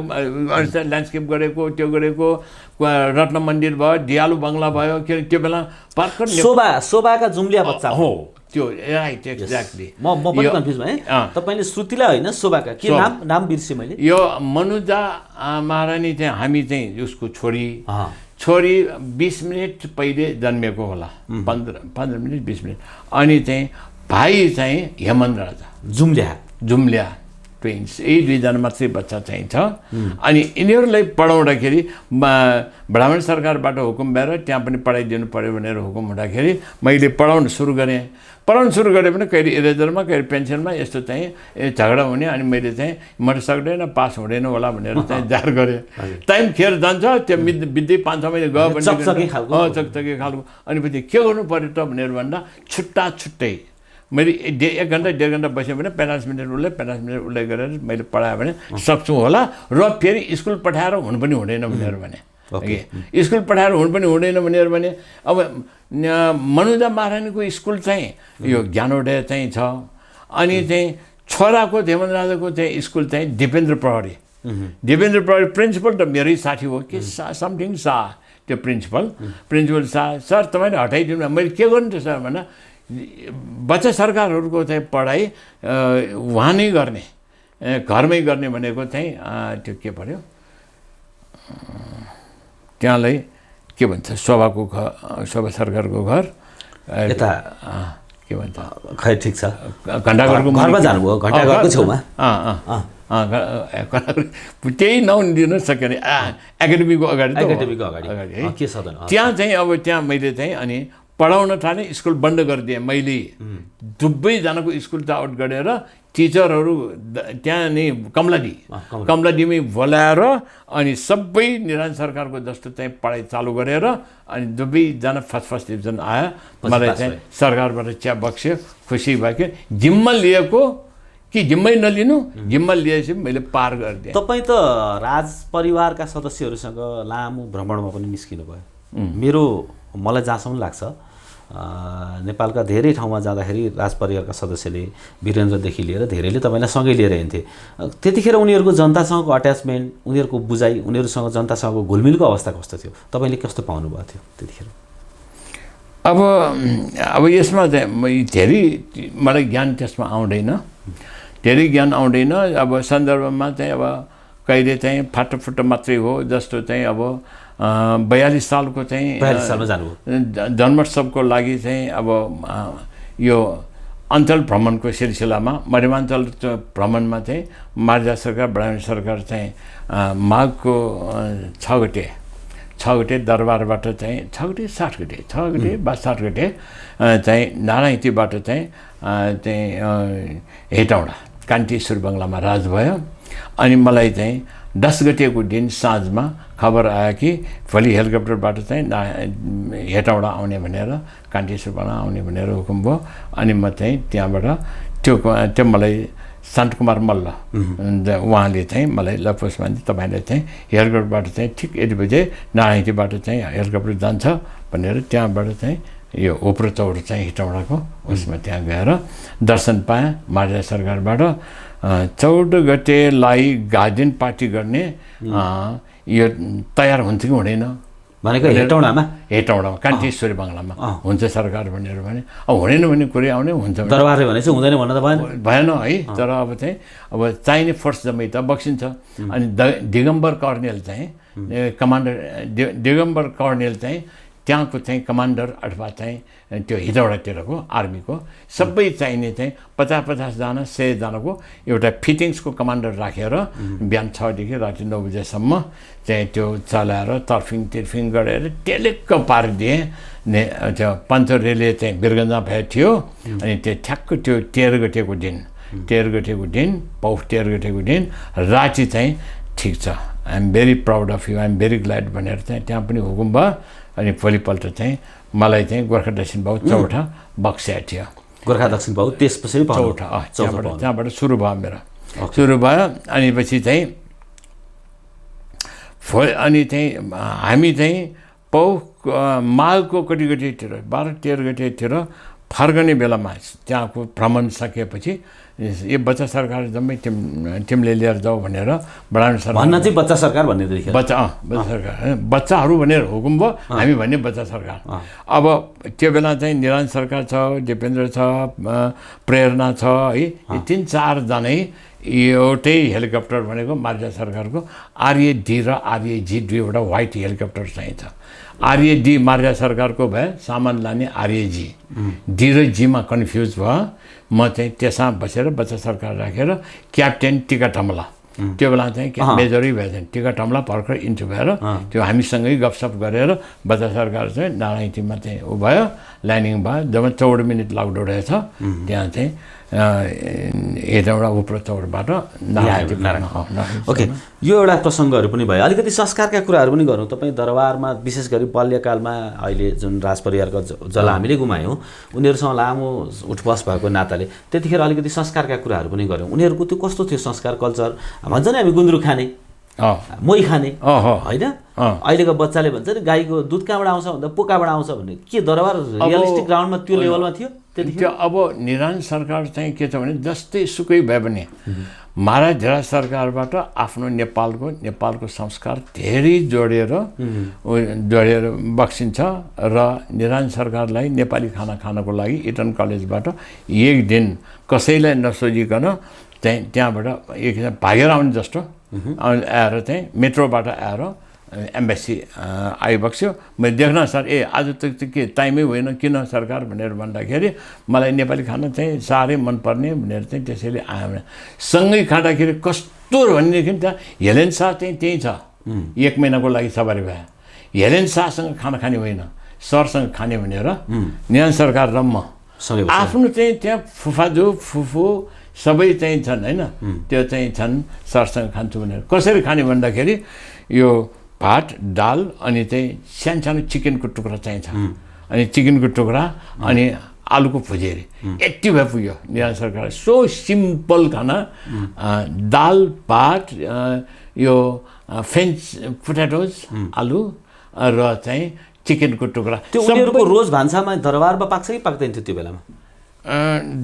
ल्यान्डस्केप गरेको त्यो गरेको रत्न मन्दिर भयो दियालु बङ्गला भयो के त्यो बेला पार्कर शोभाका जुम्लिया बच्चा हो त्यो राइट एक्ज्याक्टली म पनि कन्फ्युज भएँ तपाईँले श्रुतिलाई होइन शोभाका के नाम बिर्सेँ मैले यो मनुजा महारानी चाहिँ हामी चाहिँ उसको छोरी 20 मिनट पहिले जन्मेको होला 15 मिनट 20 मिनट अनि चाहिँ भाइ चाहिँ हेमन्त राजा जुम्ल्या ट्विन्स, यही दुईजना मात्रै बच्चा चाहिँ छ। अनि यिनीहरूलाई पढाउँदाखेरि ब्राह्मण सरकारबाट हुकुम भएर त्यहाँ पनि पढाइदिनु पऱ्यो भनेर हुकुम हुँदाखेरि मैले पढाउन सुरु गरेँ भने कहिले इरेजरमा कहिले पेन्सनमा यस्तो चाहिँ झगडा हुने। अनि मैले चाहिँ म सक्दैन, पास हुँदैन होला भनेर चाहिँ जार गरेँ। टाइम खेर जान्छ, त्यो बित्दै 5-6 महिना गयो भने चकचकी खालको। अनि पछि के गर्नु पऱ्यो त भनेर भन्दा छुट्टै मैले 1 घन्टा 1.5 घन्टा बस्यो भने 50 मिनट उसलाई गरेर मैले पढाएँ भने सक्छु होला। र फेरि स्कुल पठाएर हुनु पनि हुँदैन भनेर भने, स्कुल पठाएर हुनु पनि हुँदैन भनेर भने। अब मनुजा महारानीको स्कुल चाहिँ यो ज्ञानोदय चाहिँ छ। अनि चाहिँ छोराको धेमन राजाको चाहिँ स्कुल चाहिँ दिपेन्द्र प्रहरी प्रिन्सिपल त मेरै साथी हो कि समथिङ शाह, त्यो प्रिन्सिपल शाह। सर तपाईँले हटाइदिनु, मैले के गर्नु त सर भन्दा बच्चा सरकारहरूको चाहिँ पढाइ उहाँ नै गर्ने, घरमै गर्ने भनेको चाहिँ त्यो के पर्यो त्यहाँलाई के भन्छ शोभा सरकारको घर यता के भन्छ खै ठिक छ, घण्टाघरको घरमा जानुभयो, घण्टाघरको छेउमा त्यही नदिनु सकेन। एकाडेमीको अगाडि है के सदन त्यहाँ चाहिँ अब त्यहाँ मैले चाहिँ अनि पढाउन थालेँ। स्कुल बन्द गरिदिएँ मैले, दुवैजनाको स्कुल त आउट गरेर टिचरहरू त्यहाँ नै कमलादीमै बोलाएर अनि सबै निराज सरकारको जस्तो चाहिँ पढाइ चालु गरेर अनि दुवैजना फर्स्ट डिभिजन आयो। मलाई चाहिँ सरकारबाट चिया बक्स्यो, खुसी भएको। जिम्मा लिएको कि जिम्मै नलिनु, जिम्मा लिएपछि मैले पार गरिदिएँ। तपाईँ त राज परिवारका सदस्यहरूसँग लामो भ्रमणमा पनि निस्किनु भयो। मलाई जहाँसम्म लाग्छ नेपालका धेरै ठाउँमा जाँदाखेरि राज परिवारका सदस्यले वीरेन्द्रदेखि लिएर धेरैले तपाईँलाई सँगै लिएर हिँड्थे। त्यतिखेर उनीहरूको जनतासँगको अट्याचमेन्ट, उनीहरूको बुझाइ, उनीहरूसँग जनतासँगको घुलमिलको अवस्था कस्तो थियो, तपाईँले कस्तो पाउनुभएको थियो त्यतिखेर? अब यसमा चाहिँ धेरै मलाई ज्ञान त्यसमा आउँदैन, अब सन्दर्भमा चाहिँ अब कहिले चाहिँ फाटोफुटो मात्रै हो। जस्तो चाहिँ अब 42 सालको चाहिँ 42 सालमा जानुभयो जन्मोत्सवको लागि चाहिँ अब यो अञ्चल भ्रमणको सिलसिलामा मध्यमाञ्चल भ्रमणमा चाहिँ मार्जा सरकार, ब्राह्मण सरकार चाहिँ माघको 6 गते दरबारबाट चाहिँ 6 गते 7 गते चाहिँ नारायणीबाट चाहिँ हेटौँडा कान्तिश्वर बङ्गलामा राज भयो। अनि मलाई चाहिँ 10 गतेको दिन साँझमा खबर आयो कि भोलि हेलिकप्टरबाट चाहिँ हेटौँडा आउने भनेर, कान्तिश्वर बङ्गला आउने भनेर हुकुम भयो। अनि म चाहिँ त्यहाँबाट त्यो मलाई शान्तकुमार मल्ल उहाँले चाहिँ मलाई लपुष्माले तपाईँले चाहिँ हेलिकप्टरबाट चाहिँ ठिक यति बजे नारायणीबाट चाहिँ हेलिकप्टर जान्छ भनेर त्यहाँबाट चाहिँ यो ओप्रो चौर चाहिँ हेटौँडाको उसमा त्यहाँ गएर दर्शन पाएँ मार्जा सरकारबाट। 14 गतेलाई गार्जियन पार्टी गर्ने यो तयार हुन्छ कि हुँदैन भनेको हेटौँडामा कान्तिश्वरी बङ्गलामा हुन्छ सरकार भनेर भने। अब हुँदैन भने कुरै आउने, हुन्छ दरबारले भने चाहिँ हुँदैन भन्न त भएन है। तर अब चाहिने फोर्स जम्मै त बक्सिन्छ। अनि दिगम्बर कर्णेल चाहिँ दिगम्बर कर्णेल चाहिँ त्यहाँको चाहिँ कमान्डर अथवा चाहिँ त्यो हिजौडातिरको आर्मीको सबै चाहिने चाहिँ 50-50 जना 100 जनाको एउटा फिटिङ्सको कमान्डर राखेर बिहान 6 देखि राति 9 बजेसम्म चाहिँ त्यो चलाएर तर्फिङ गरेर टेलेक्क पारिदिएँ। त्यो पञ्चर रेलवे चाहिँ बिरगन्जमा भएको थियो। अनि त्यो ठ्याक्क त्यो 13 गतेको दिन पौष 13 गतेको दिन राति चाहिँ ठिक छ, I am very proud of you, I am very glad भनेर चाहिँ त्यहाँ पनि हुकुम भयो। अनि भोलिपल्ट चाहिँ मलाई चाहिँ गोर्खा दक्षिण भाउ चौथा बक्स्या थियो। गोर्खा दक्षिण भाउ त्यसपछि चौथा त्यहाँबाट सुरु भयो मेरो, सुरु भयो। अनि पछि चाहिँ हामी चाहिँ माघको कति 12-13 गतेतिर फर्कने बेलामा त्यहाँको भ्रमण सकेपछि यो बच्चा सरकार जम्मै टिमले लिएर जाऊ भनेर ब्राह्मण सरकार भन्न चाहिँ बच्चा सरकार भन्ने देखियो। बच्चा सरकार बच्चाहरू भनेर हुकुम भयो, हामी भन्ने बच्चा सरकार। अब त्यो बेला चाहिँ निरञ्जन सरकार छ, दिपेन्द्र छ, प्रेरणा छ है, यी 3-4 जनै एउटै हेलिकप्टर भनेको मार्जा सरकारको आर्य डी र आर्य जी 2 व्हाइट हेलिकप्टर चाहिँ छ। आर्यडी मार्जा सरकारको भए सामान लाने आर्यजी डी र जीमा कन्फ्युज भयो म चाहिँ त्यसमा बसेर बच्चा सरकार राखेर क्याप्टेन टिका टम्ला त्यो बेला चाहिँ मेजरै भएछ टिका टम्ला भर्खर इन्ट्री भएर त्यो हामीसँगै गफसप गरेर बच्चा सरकार चाहिँ नारायणीमा चाहिँ ऊ भयो ल्यान्डिङ भयो जब 14 मिनट लाग्दो रहेछ त्यहाँ चाहिँ एउटा उप्रो चौरबाट ओके यो एउटा प्रसङ्गहरू पनि भयो अलिकति संस्कारका कुराहरू पनि गरौँ तपाईँ दरबारमा विशेष गरी बाल्यकालमा अहिले जुन राजपरिवारको जसलाई हामीले गुमायौँ उनीहरूसँग लामो उठबस भएको नाताले त्यतिखेर अलिकति संस्कारका कुराहरू पनि गऱ्यौँ उनीहरूको त्यो कस्तो थियो संस्कार कल्चर भन्छ नि हामी गुन्द्रुक खाने मोही खाने होइन अहिलेको बच्चाले भन्छ नि गाईको दुध कहाँबाट आउँछ भन्दा पोकाबाट आउँछ भन्ने के दरबार रियलिस्टिक ग्राउन्डमा त्यो लेभलमा थियो त्यो अब निरञ्जन सरकार चाहिँ के छ भने जस्तै सुकै भए पनि महाराज धिराज सरकारबाट आफ्नो नेपालको संस्कार धेरै जोडेर बक्सिन्छ र निरञ्जन सरकारलाई नेपाली खाना खानको लागि इटन कलेजबाट एक दिन कसैलाई नसोधिकन त्यहाँबाट एकजना भागेर आउने जस्तो आएर चाहिँ मेट्रोबाट आएर एम्बेसी आइबक्स्यो मैले देख्न सर आज त के टाइमै होइन किन सरकार भनेर भन्दाखेरि मलाई नेपाली खाना चाहिँ साह्रै मनपर्ने भनेर चाहिँ त्यसैले आयो भने सँगै खाँदाखेरि कस्तो भनेदेखि त हेलेन शाह चाहिँ त्यही छ 1 महिनाको लागि सवारी भए हेलेन शाहसँग खाना खाने होइन सरसँग खाने भनेर निरञ्जन सरकार र म आफ्नो चाहिँ त्यहाँ फुफू सबै चाहिँ छन् होइन त्यो चाहिँ छन् सरसँग खान्छु भनेर कसरी खाने भन्दाखेरि यो भात दाल अनि चाहिँ सानो चिकनको टुक्रा चाहिन्छ अनि चिकनको टुक्रा अनि आलुको भुजेरी यति भए पुग्यो निरञ्जन सरकार सो सिम्पल खाना दाल भात यो फ्रेन्च पोटेटोज आलु र चाहिँ चिकनको टुक्रा त्यो उनीहरूको रोज भान्सामा दरबारमा पाक्छ कि पाक्दैन थियो त्यो बेलामा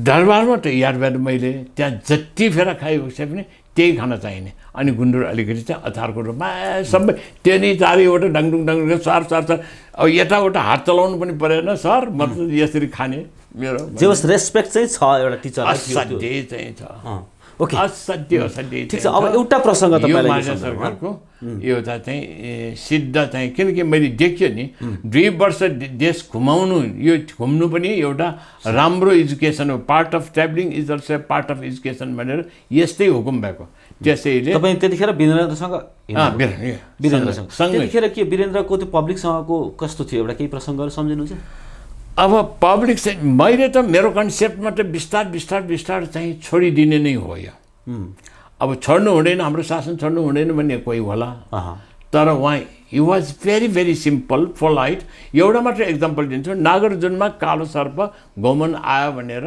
दरबारमा त याद भएर मैले त्यहाँ जति फेर खाइसके पनि त्यही खाना चाहिने अनि गुन्द्रुक अलिकति चाहिँ अचारको रूपमा सबै त्यो नै चारैवटा डाङडुङ सार अब यताउता हात चलाउनु पनि परेन सर म त यसरी खाने मेरो जे होस् रेस्पेक्ट चाहिँ छ एउटा टिचरलाई असाध्यै चाहिँ छ ओके असाध्यै ठिक छ अब एउटा प्रसङ्ग तपाईँलाई सरकारको एउटा चाहिँ सिद्ध चाहिँ किनकि मैले देख्यो नि 2 वर्ष देश घुमाउनु यो घुम्नु पनि एउटा राम्रो एजुकेसन हो part of travelling is also part of education भनेर यस्तै हुकुम भएको त्यसैले तपाईँ त्यतिखेर वीरेन्द्रसँग त्यतिखेर के वीरेन्द्रको त्यो पब्लिकसँगको कस्तो थियो एउटा केही प्रसङ्गहरू सम्झिनुहुन्छ अब पब्लिक चाहिँ मैले त मेरो कन्सेप्टमा त बिस्तार चाहिँ छोडिदिने नै हो यो अब छोड्नु हुँदैन हाम्रो शासन छोड्नु हुँदैन भन्ने कोही होला तर उहाँ he was very simple polite एउटा मात्र इक्जाम्पल दिन्छु नागार्जुनमा कालो सर्प गमन आयो भनेर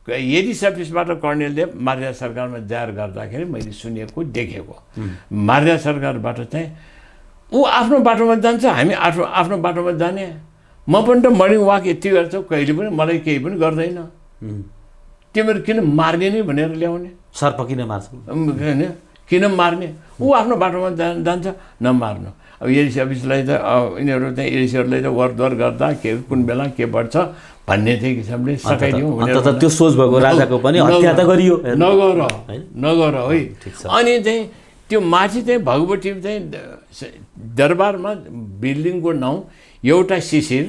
यदि सर्भिसबाट कर्णेलले मार्जा सरकारमा जाहेर गर्दाखेरि मैले सुनेको देखेको मार्जा सरकारबाट चाहिँ ऊ आफ्नो बाटोमा जान्छ हामी आफ्नो बाटोमा जाने म पनि त मर्निङ वाक यति गर्छौ कहिले पनि मलाई केही पनि गर्दैन तिमीहरू किन मार्ने नै भनेर ल्याउने सर्प किन मार्छ किन मार्ने ऊ आफ्नो बाटोमा जान्छ नमार्नु अब एडिसी अफिसलाई त यिनीहरू चाहिँ एडिसीहरूलाई त वरद्वार गर्दा के कुन बेला के बढ्छ भन्ने चाहिँ किसिमले सकाइदिउँ त्यो सोच भएको राजाको पनि हत्या त गरियो नगर है अनि चाहिँ त्यो माथि चाहिँ भगवती चाहिँ दरबारमा बिल्डिङको नाउँ एउटा शिशिर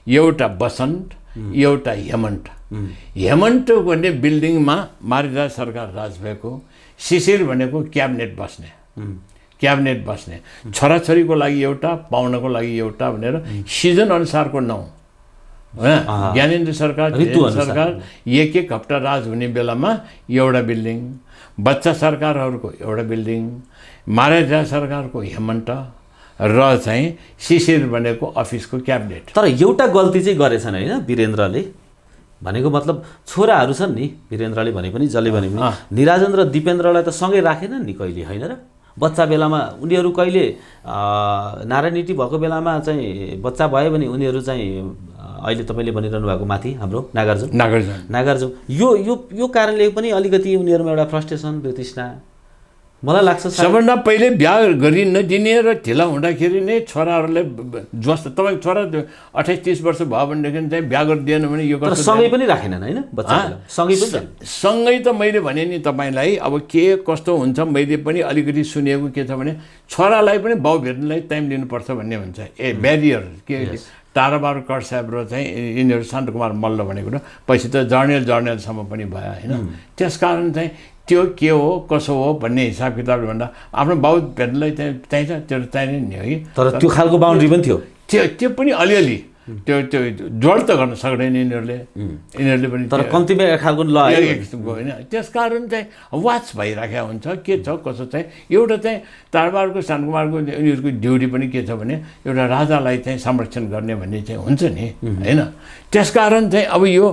एउटा बसन्त एउटा हेमन्त भन्ने बिल्डिङमा मारिजा सरकार राज भएको शिशिर भनेको क्याबिनेट बस्ने छोराछोरीको लागि एउटा पाहुनाको लागि एउटा भनेर सिजन अनुसारको नाउँ होइन ज्ञानेन्द्र सरकार एक हप्ता राज हुने बेलामा एउटा बिल्डिङ बच्चा सरकारहरूको एउटा बिल्डिङ महाराजा सरकारको हेमन्त र चाहिँ शिशिर भनेको अफिसको क्याबिनेट तर एउटा गल्ती चाहिँ गरेछन् होइन वीरेन्द्रले भनेको मतलब छोराहरू छन् नि वीरेन्द्रले भने पनि जसले भने पनि निराजन र दिपेन्द्रलाई त सँगै राखेनन् नि कहिले होइन र बच्चा बेलामा उनीहरू कहिले नारायणीटी भएको बेलामा चाहिँ बच्चा भयो भने उनीहरू चाहिँ अहिले तपाईँले भनिरहनु भएको माथि हाम्रो नागार्जुन यो कारणले पनि अलिकति उनीहरूमा एउटा फ्रस्ट्रेसन वितृष्णा मलाई लाग्छ सबभन्दा पहिले बिहा गरि नदिने र ढिला हुँदाखेरि नै छोराहरूलाई जस्तो तपाईँको छोरा 28-30 वर्ष भयो भनेदेखि चाहिँ बिहा गरिदिएन भने यो तर सँगै पनि राखेनन् होइन सँगै त मैले भने नि तपाईँलाई अब के कस्तो हुन्छ मैले पनि अलिकति सुनेको के छ भने छोरालाई पनि बाउ भेट्नलाई टाइम दिनुपर्छ भन्ने हुन्छ ब्यारियर के ताराबार कर साहब र चाहिँ यिनीहरू शान्तकुमार मल्ल भनेको पछि त जर्नलसम्म पनि भयो होइन त्यसकारण चाहिँ त्यो के हो कसो हो भन्ने हिसाब किताबले भन्दा आफ्नो बाउ भेट्नलाई चाहिन्छ त्यो चाहिने नि है तर त्यो खालको बााउन्ड्री पनि थियो त्यो पनि अलिअलि त्यो जोड त गर्न सक्दैन यिनीहरूले पनि तर कम्तीमा एक खालको होइन त्यसकारण चाहिँ वाच भइराखेको हुन्छ के छ कसो चाहिँ एउटा चाहिँ तारबारको शान्तकुमारको उनीहरूको ड्युटी पनि के छ भने एउटा राजालाई चाहिँ संरक्षण गर्ने भन्ने चाहिँ हुन्छ नि होइन त्यसकारण चाहिँ अब यो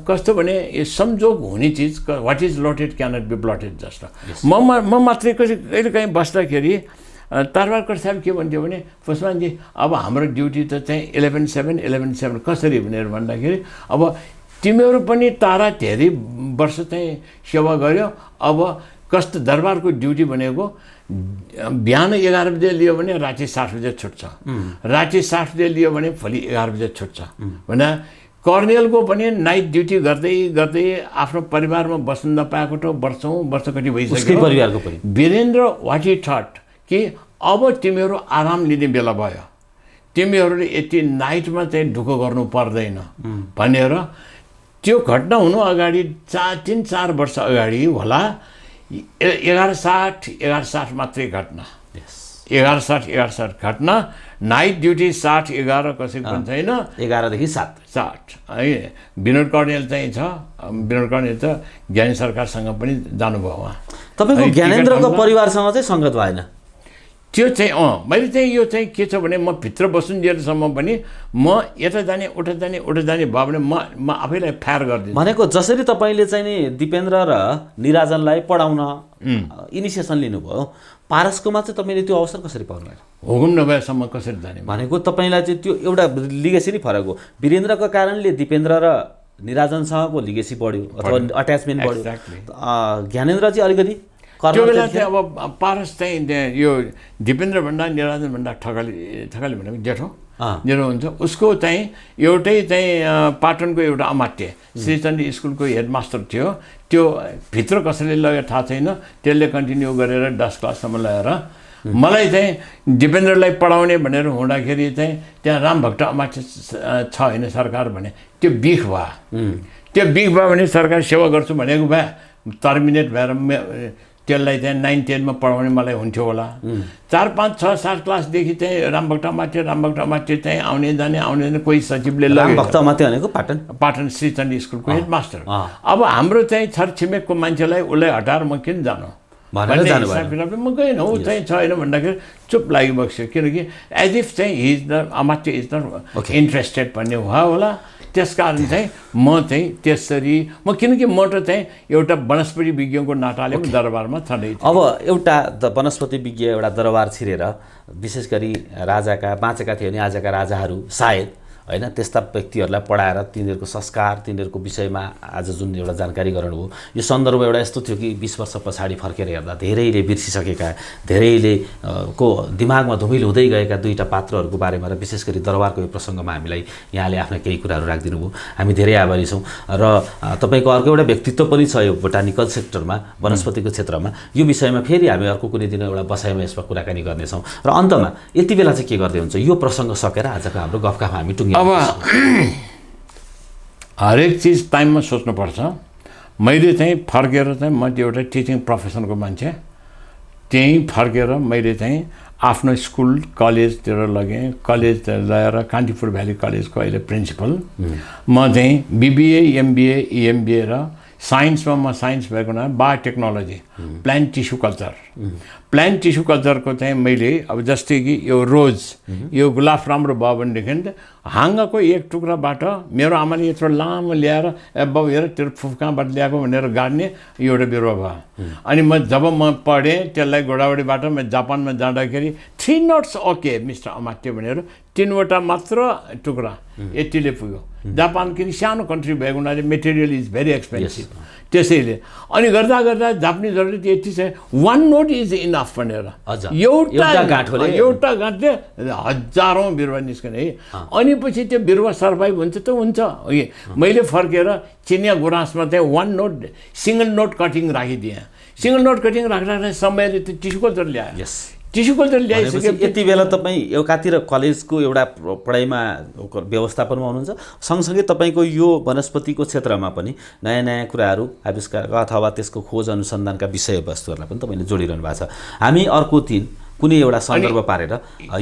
कस्तो भने यो संजोग हुने चिज what is lotted cannot be blotted जस्तो म मात्रै कहिले काहीँ बस्दाखेरि तारबारकर साहब के भन्थ्यो भने पुष्पमानजी अब हाम्रो ड्युटी त चाहिँ 11-7 कसरी भनेर भन्दाखेरि अब तिमीहरू पनि तारा धेरै वर्ष चाहिँ सेवा गर्यो अब कस्तो दरबारको ड्युटी भनेको बिहान 11 बजे लियो भने राति 7 बजे छुट्छ राति 7 बजे लियो भने भोलि 11 बजे छुट्छ भने कर्नेलको पनि नाइट ड्युटी गर्दै गर्दै आफ्नो परिवारमा बस्न नपाएको त वर्षकति भइसक्यो परिवारको पनि वीरेन्द्र वाट ही थट कि अब तिमीहरू आराम लिने बेला भयो तिमीहरूले यति नाइटमा चाहिँ दुःख गर्नु पर्दैन भनेर त्यो घटना हुनु अगाडि 3-4 वर्ष अगाडि होला 11:60 मात्रै घटना 11:60 घटना नाइट ड्युटी 7-11 कसैको पनि छैन 11 देखि 7 है विनोद कर्णेल चाहिँ छ विनोद कर्णेल त ज्ञानी सरकारसँग पनि जानुभयो उहाँ तपाईँको ज्ञानेन्द्रको परिवारसँग चाहिँ सङ्गत भएन त्यो चाहिँ मैले चाहिँ यो चाहिँ के छ भने म भित्र बसुन्जेलसम्म पनि म यता जाने उता जाने भयो भने म आफैलाई फायर गरिदिन्छु भनेको जसरी तपाईँले चाहिँ नि दिपेन्द्र र निराजनलाई पढाउन इनिसिएसन लिनुभयो पारसकोमा चाहिँ तपाईँले त्यो अवसर कसरी पाउनु हुकुम नभएसम्म कसरी जाने भनेको तपाईँलाई चाहिँ त्यो एउटा लिगेसी नै फरक हो वीरेन्द्रको कारणले दिपेन्द्र र निराजनसँगको लिगेसी बढ्यो अथवा अट्याचमेन्ट बढ्यो ज्ञानेन्द्र चाहिँ अलिकति त्यो बेला चाहिँ अब पारस चाहिँ यो दिपेन्द्र भन्दा निराजन भन्दा ठकाली भनेको जेठो हुन्छ उसको चाहिँ एउटै चाहिँ पाटनको एउटा अमात्य श्रीचण्डी स्कुलको हेडमास्टर थियो त्यो भित्र कसैले लग्यो थाहा छैन त्यसले कन्टिन्यू गरेर 10 क्लाससम्म लगेर मलाई चाहिँ दिपेन्द्रलाई पढाउने भनेर हुँदाखेरि चाहिँ त्यहाँ रामभक्त अमात्य छ होइन सरकार भने त्यो बिख भयो भने सरकार सेवा गर्छु भनेको भए टर्मिनेट भएर त्यसलाई चाहिँ 9-10 मा पढाउने मलाई हुन्थ्यो होला 4, 5, 6, 7 क्लासदेखि चाहिँ रामभक्त अमात्य चाहिँ आउने जाने कोही सचिवले रामभक्त अमात्य भनेको पाटन श्रीचण्डी स्कुलको हेडमास्टर अब हाम्रो चाहिँ छरछिमेकको मान्छेलाई उसलाई हटाएर म किन जानु म गएन ऊ चाहिँ छैन भन्दाखेरि चुप लागिबक्स्यो किनकि एज इफ चाहिँ अमात्य इज नट इन्ट्रेस्टेड भन्ने भयो होला त्यसकारण चाहिँ म चाहिँ त्यसरी किनकि म त चाहिँ एउटा वनस्पति विज्ञको नाताले दरबारमा छँदै अब एउटा वनस्पति विज्ञ एउटा दरबार छिरेर विशेष गरी राजाका बाँचेका थिए भने आजका राजाहरू सायद हैन त्यस्ता व्यक्तिहरूलाई पढाएर तिनीहरूको संस्कार तिनीहरूको विषयमा आज जुन एउटा जानकारी गराउनु हो यो सन्दर्भ एउटा यस्तो थियो कि 20 वर्ष पछाडि फर्केर हेर्दा धेरैले बिर्सिसकेका धेरैले को दिमागमा धुमिल हुँदै गएका दुईटा पात्रहरूको बारेमा र विशेष गरी दरबारको यो प्रसङ्गमा हामीलाई यहाँले आफ्ना केही कुराहरू राखिदिनु भयो हामी धेरै आभारी छौँ र तपाईँको अर्को एउटा व्यक्तित्व पनि छ यो बोटानिकल सेक्टरमा वनस्पतिको क्षेत्रमा यो विषयमा फेरि हामी अर्को कुनै दिन एउटा बसाइमा यसमा कुराकानी गर्नेछौँ र अन्तमा यति बेला चाहिँ के गर्दै हुन्छ यो प्रसङ्ग सकेर आजको हाम्रो गफकाफ हामी टुङ्ग्यौँ अब हरेक चिज टाइममा सोच्नुपर्छ मैले चाहिँ फर्केर चाहिँ म एउटा टिचिङ प्रोफेसनको मान्छे त्यहीँ फर्केर मैले चाहिँ आफ्नो स्कुल कलेजतिर लगेँ कलेज लगेर कान्तिपुर भ्याली कलेजको अहिले प्रिन्सिपल म चाहिँ बिबिए एमबिए इएमबिए र साइन्समा म साइन्स भएको हुनाले बायोटेक्नोलोजी प्लान्ट टिस्यु कल्चरको चाहिँ मैले अब जस्तै कि यो रोज यो गुलाब राम्रो भयो भनेदेखि हाँगाको एक टुक्राबाट मेरो आमाले यत्रो लामो ल्याएर बाउ हेर तेरो फुफ कहाँबाट ल्याएको भनेर गाड्ने एउटा बिरुवा भयो अनि जब म पढेँ त्यसलाई गोडावडीबाट म जापानमा जाँदाखेरि 3 नट्स ओके मिस्टर अमात्य भनेर 3वटा मात्र टुक्रा यतिले पुग्यो जापान किन सानो कन्ट्री भएको हुनाले मेटेरियल इज भेरी एक्सपेन्सिभ त्यसैले अनि गर्दा गर्दा जापानिजहरू गरेर यति चाहिँ 1 नोट इज इनफ भनेर एउटा गाँठोले हजारौँ बिरुवा निस्कने है। अनि पछि त्यो बिरुवा सर्भाइभ हुन्छ त हुन्छ। मैले फर्केर चिनिया गुराँसमा चाहिँ 1 नोट सिङ्गल नोट कटिङ राखिदिएँ। सिङ्गल नोट कटिङ राख्दा समयले त्यो टिस्यु कल्चर ल्यायो। टिस्यु कल्चर ल्याइसकेपछि यति बेला तपाईँ एकातिर कलेजको एउटा पढाइमा व्यवस्थापनमा हुनुहुन्छ, सँगसँगै तपाईँको यो वनस्पतिको क्षेत्रमा पनि नयाँ नयाँ कुराहरू आविष्कार अथवा त्यसको खोज अनुसन्धानका विषयवस्तुहरूलाई पनि तपाईँले जोडिरहनु भएको छ। हामी अर्को दिन कुनै एउटा सन्दर्भ पारेर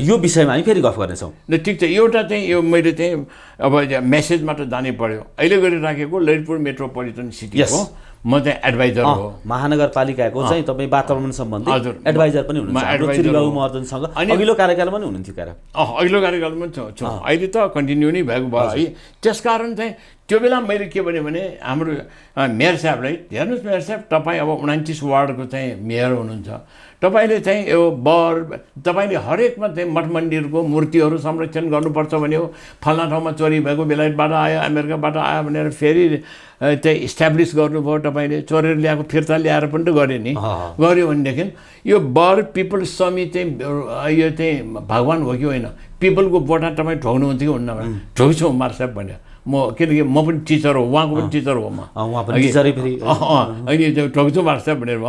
यो विषयमा हामी फेरि गफ गर्नेछौँ। ठिक छ। एउटा चाहिँ यो मैले चाहिँ अब मेसेजमा त जानै पर्यो। अहिले गरिराखेको ललितपुर मेट्रोपोलिटन सिटीको म चाहिँ एडभाइजर हो। महानगरपालिकाको चाहिँ तपाईँ वातावरण सम्बन्धी एडभाइजर पनि हुनुहुन्छ। चिरीबाबु महर्जनसँग अघिल्लो कार्यकालमा पनि हुनुहुन्थ्यो क्यारा? अघिल्लो कार्यकालमा पनि छु। अहिले त कन्टिन्यू नै भएको भयो है। त्यसकारण चाहिँ त्यो बेला मैले के भने हाम्रो मेयर साहबलाई, हेर्नुहोस् मेयर साहब, तपाईँ अब 29 वार्डको चाहिँ मेयर हुनुहुन्छ। तपाईँले चाहिँ यो तपाईँले हरेकमा चाहिँ मठ मन्दिरको मूर्तिहरू संरक्षण गर्नुपर्छ भने हो। फल्ना ठाउँमा चोरी भएको, बेलायतबाट आयो, अमेरिकाबाट आयो भनेर फेरि चाहिँ इस्ट्याब्लिस गर्नुभयो। तपाईँले चोरेर ल्याएको फिर्ता ल्याएर पनि त गऱ्यो नि। गऱ्यो भनेदेखि यो पिपल समी चाहिँ यो चाहिँ भगवान् हो कि होइन? पिपलको बोटा तपाईँ ठोक्नुहुन्छ कि हुन्न भने ठोक्छु उमार साहब भने म, किनकि म पनि टिचर हो, उहाँको पनि टिचर हो म। अहिले ठोक्छु उमार साहब भनेर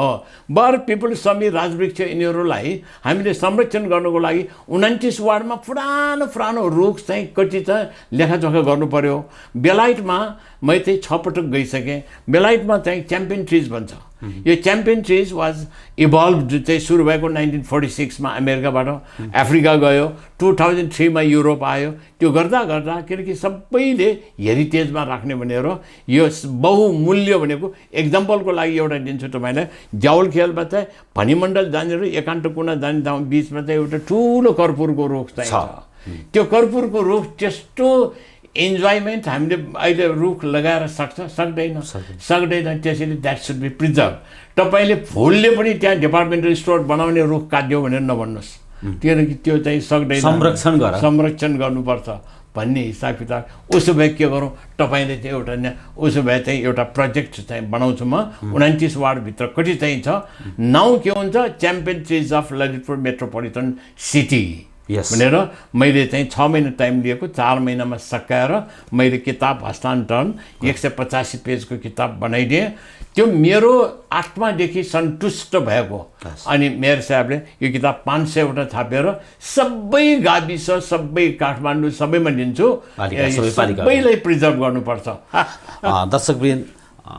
पिपल समी राजवृक्ष यिनीहरूलाई हामीले संरक्षण गर्नको लागि 29 वार्डमा पुरानो रुख चाहिँ कति त लेखाजोखा गर्नु पर्यो। बेलायतमा मैले चाहिँ 6 पटक गइसकेँ। बेलायतमा चाहिँ च्याम्पियन ट्रिज भन्छ। यो च्याम्पियन ट्रिज वाज इभल्भ चाहिँ सुरु भएको 1946 मा अमेरिकाबाट, अफ्रिका गयो, 2003 मा युरोप आयो। त्यो गर्दा किनकि सबैले हेरिटेजमा राख्ने भनेर यो बहुमूल्य भनेको एक्जाम्पलको लागि एउटा दिन्छु तपाईँलाई। जाउल खेलमा चाहिँ भनिमण्डल जानेर एकान्त कुना जाने ठाउँ बिचमा चाहिँ एउटा ठुलो कर्पुरको रुख चाहिँ छ। त्यो कर्पुरको रुख त्यस्तो इन्जोयमेन्ट हामीले अहिले रुख लगाएर सक्दैन। त्यसैले द्याट सुड बी प्रिजर्भ। तपाईँले फुलले पनि त्यहाँ डिपार्टमेन्टल स्टोर बनाउने रुख काट्यो भनेर नभन्नुहोस्, किनकि त्यो चाहिँ सक्दैन। संरक्षण गर्नुपर्छ भन्ने हिसाब किताब। उसो भए के गरौँ, तपाईँले चाहिँ एउटा उसो भए चाहिँ एउटा प्रोजेक्ट चाहिँ बनाउँछु म। 29 वार्डभित्र कति चाहिँ छ, नाउँ के हुन्छ, champion trees of Lalitpur metropolitan city भनेर मैले चाहिँ 6 महिना टाइम लिएको। 4 महिनामा सकाएर मैले किताब हस्तान्तरण 185 पेजको किताब बनाइदिएँ। त्यो मेरो आत्मादेखि सन्तुष्ट भएको। अनि मेयर साहबले यो किताब 500 वटा छापेर सबै गाविस, सबै काठमाडौँ सबैमा दिन्छु, सबैलाई प्रिजर्भ गर्नुपर्छ। दर्शकवृन्द,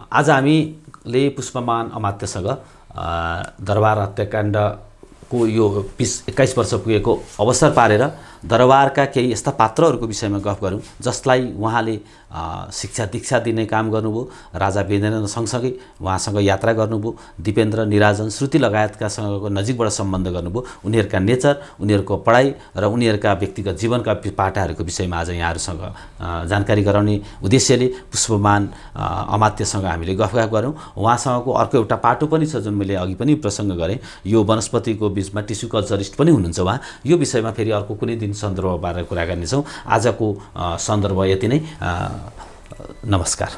आज हामीले पुष्पमान अमात्यसँग दरबार हत्याकाण्डको यो 21 वर्ष पुगेको अवसर पारेर दरबारका केही यस्ता पात्रहरूको विषयमा गफ गरौँ जसलाई उहाँले शिक्षा दीक्षा दिने काम गर्नुभयो। राजा वीरेन्द्र सँगसँगै उहाँसँग यात्रा गर्नुभयो। दिपेन्द्र, निराजन, श्रुति लगायतकासँगको नजिकबाट सम्बन्ध गर्नुभयो। उनीहरूका नेचर, उनीहरूको पढाइ र उनीहरूका व्यक्तिगत जीवनका पाटाहरूको विषयमा आज यहाँहरूसँग जानकारी गराउने उद्देश्यले पुष्पमान अमात्यसँग हामीले गफगाफ गऱ्यौँ। उहाँसँगको अर्को एउटा पाटो पनि छ जुन मैले अघि पनि प्रसङ्ग गरेँ। यो वनस्पतिको बिचमा टिस्यु कल्चरिस्ट पनि हुनुहुन्छ उहाँ। यो विषयमा फेरि अर्को कुनै दिन सन्दर्भबारे कुरा गर्नेछौँ। आजको सन्दर्भ यति नै। नमस्कार।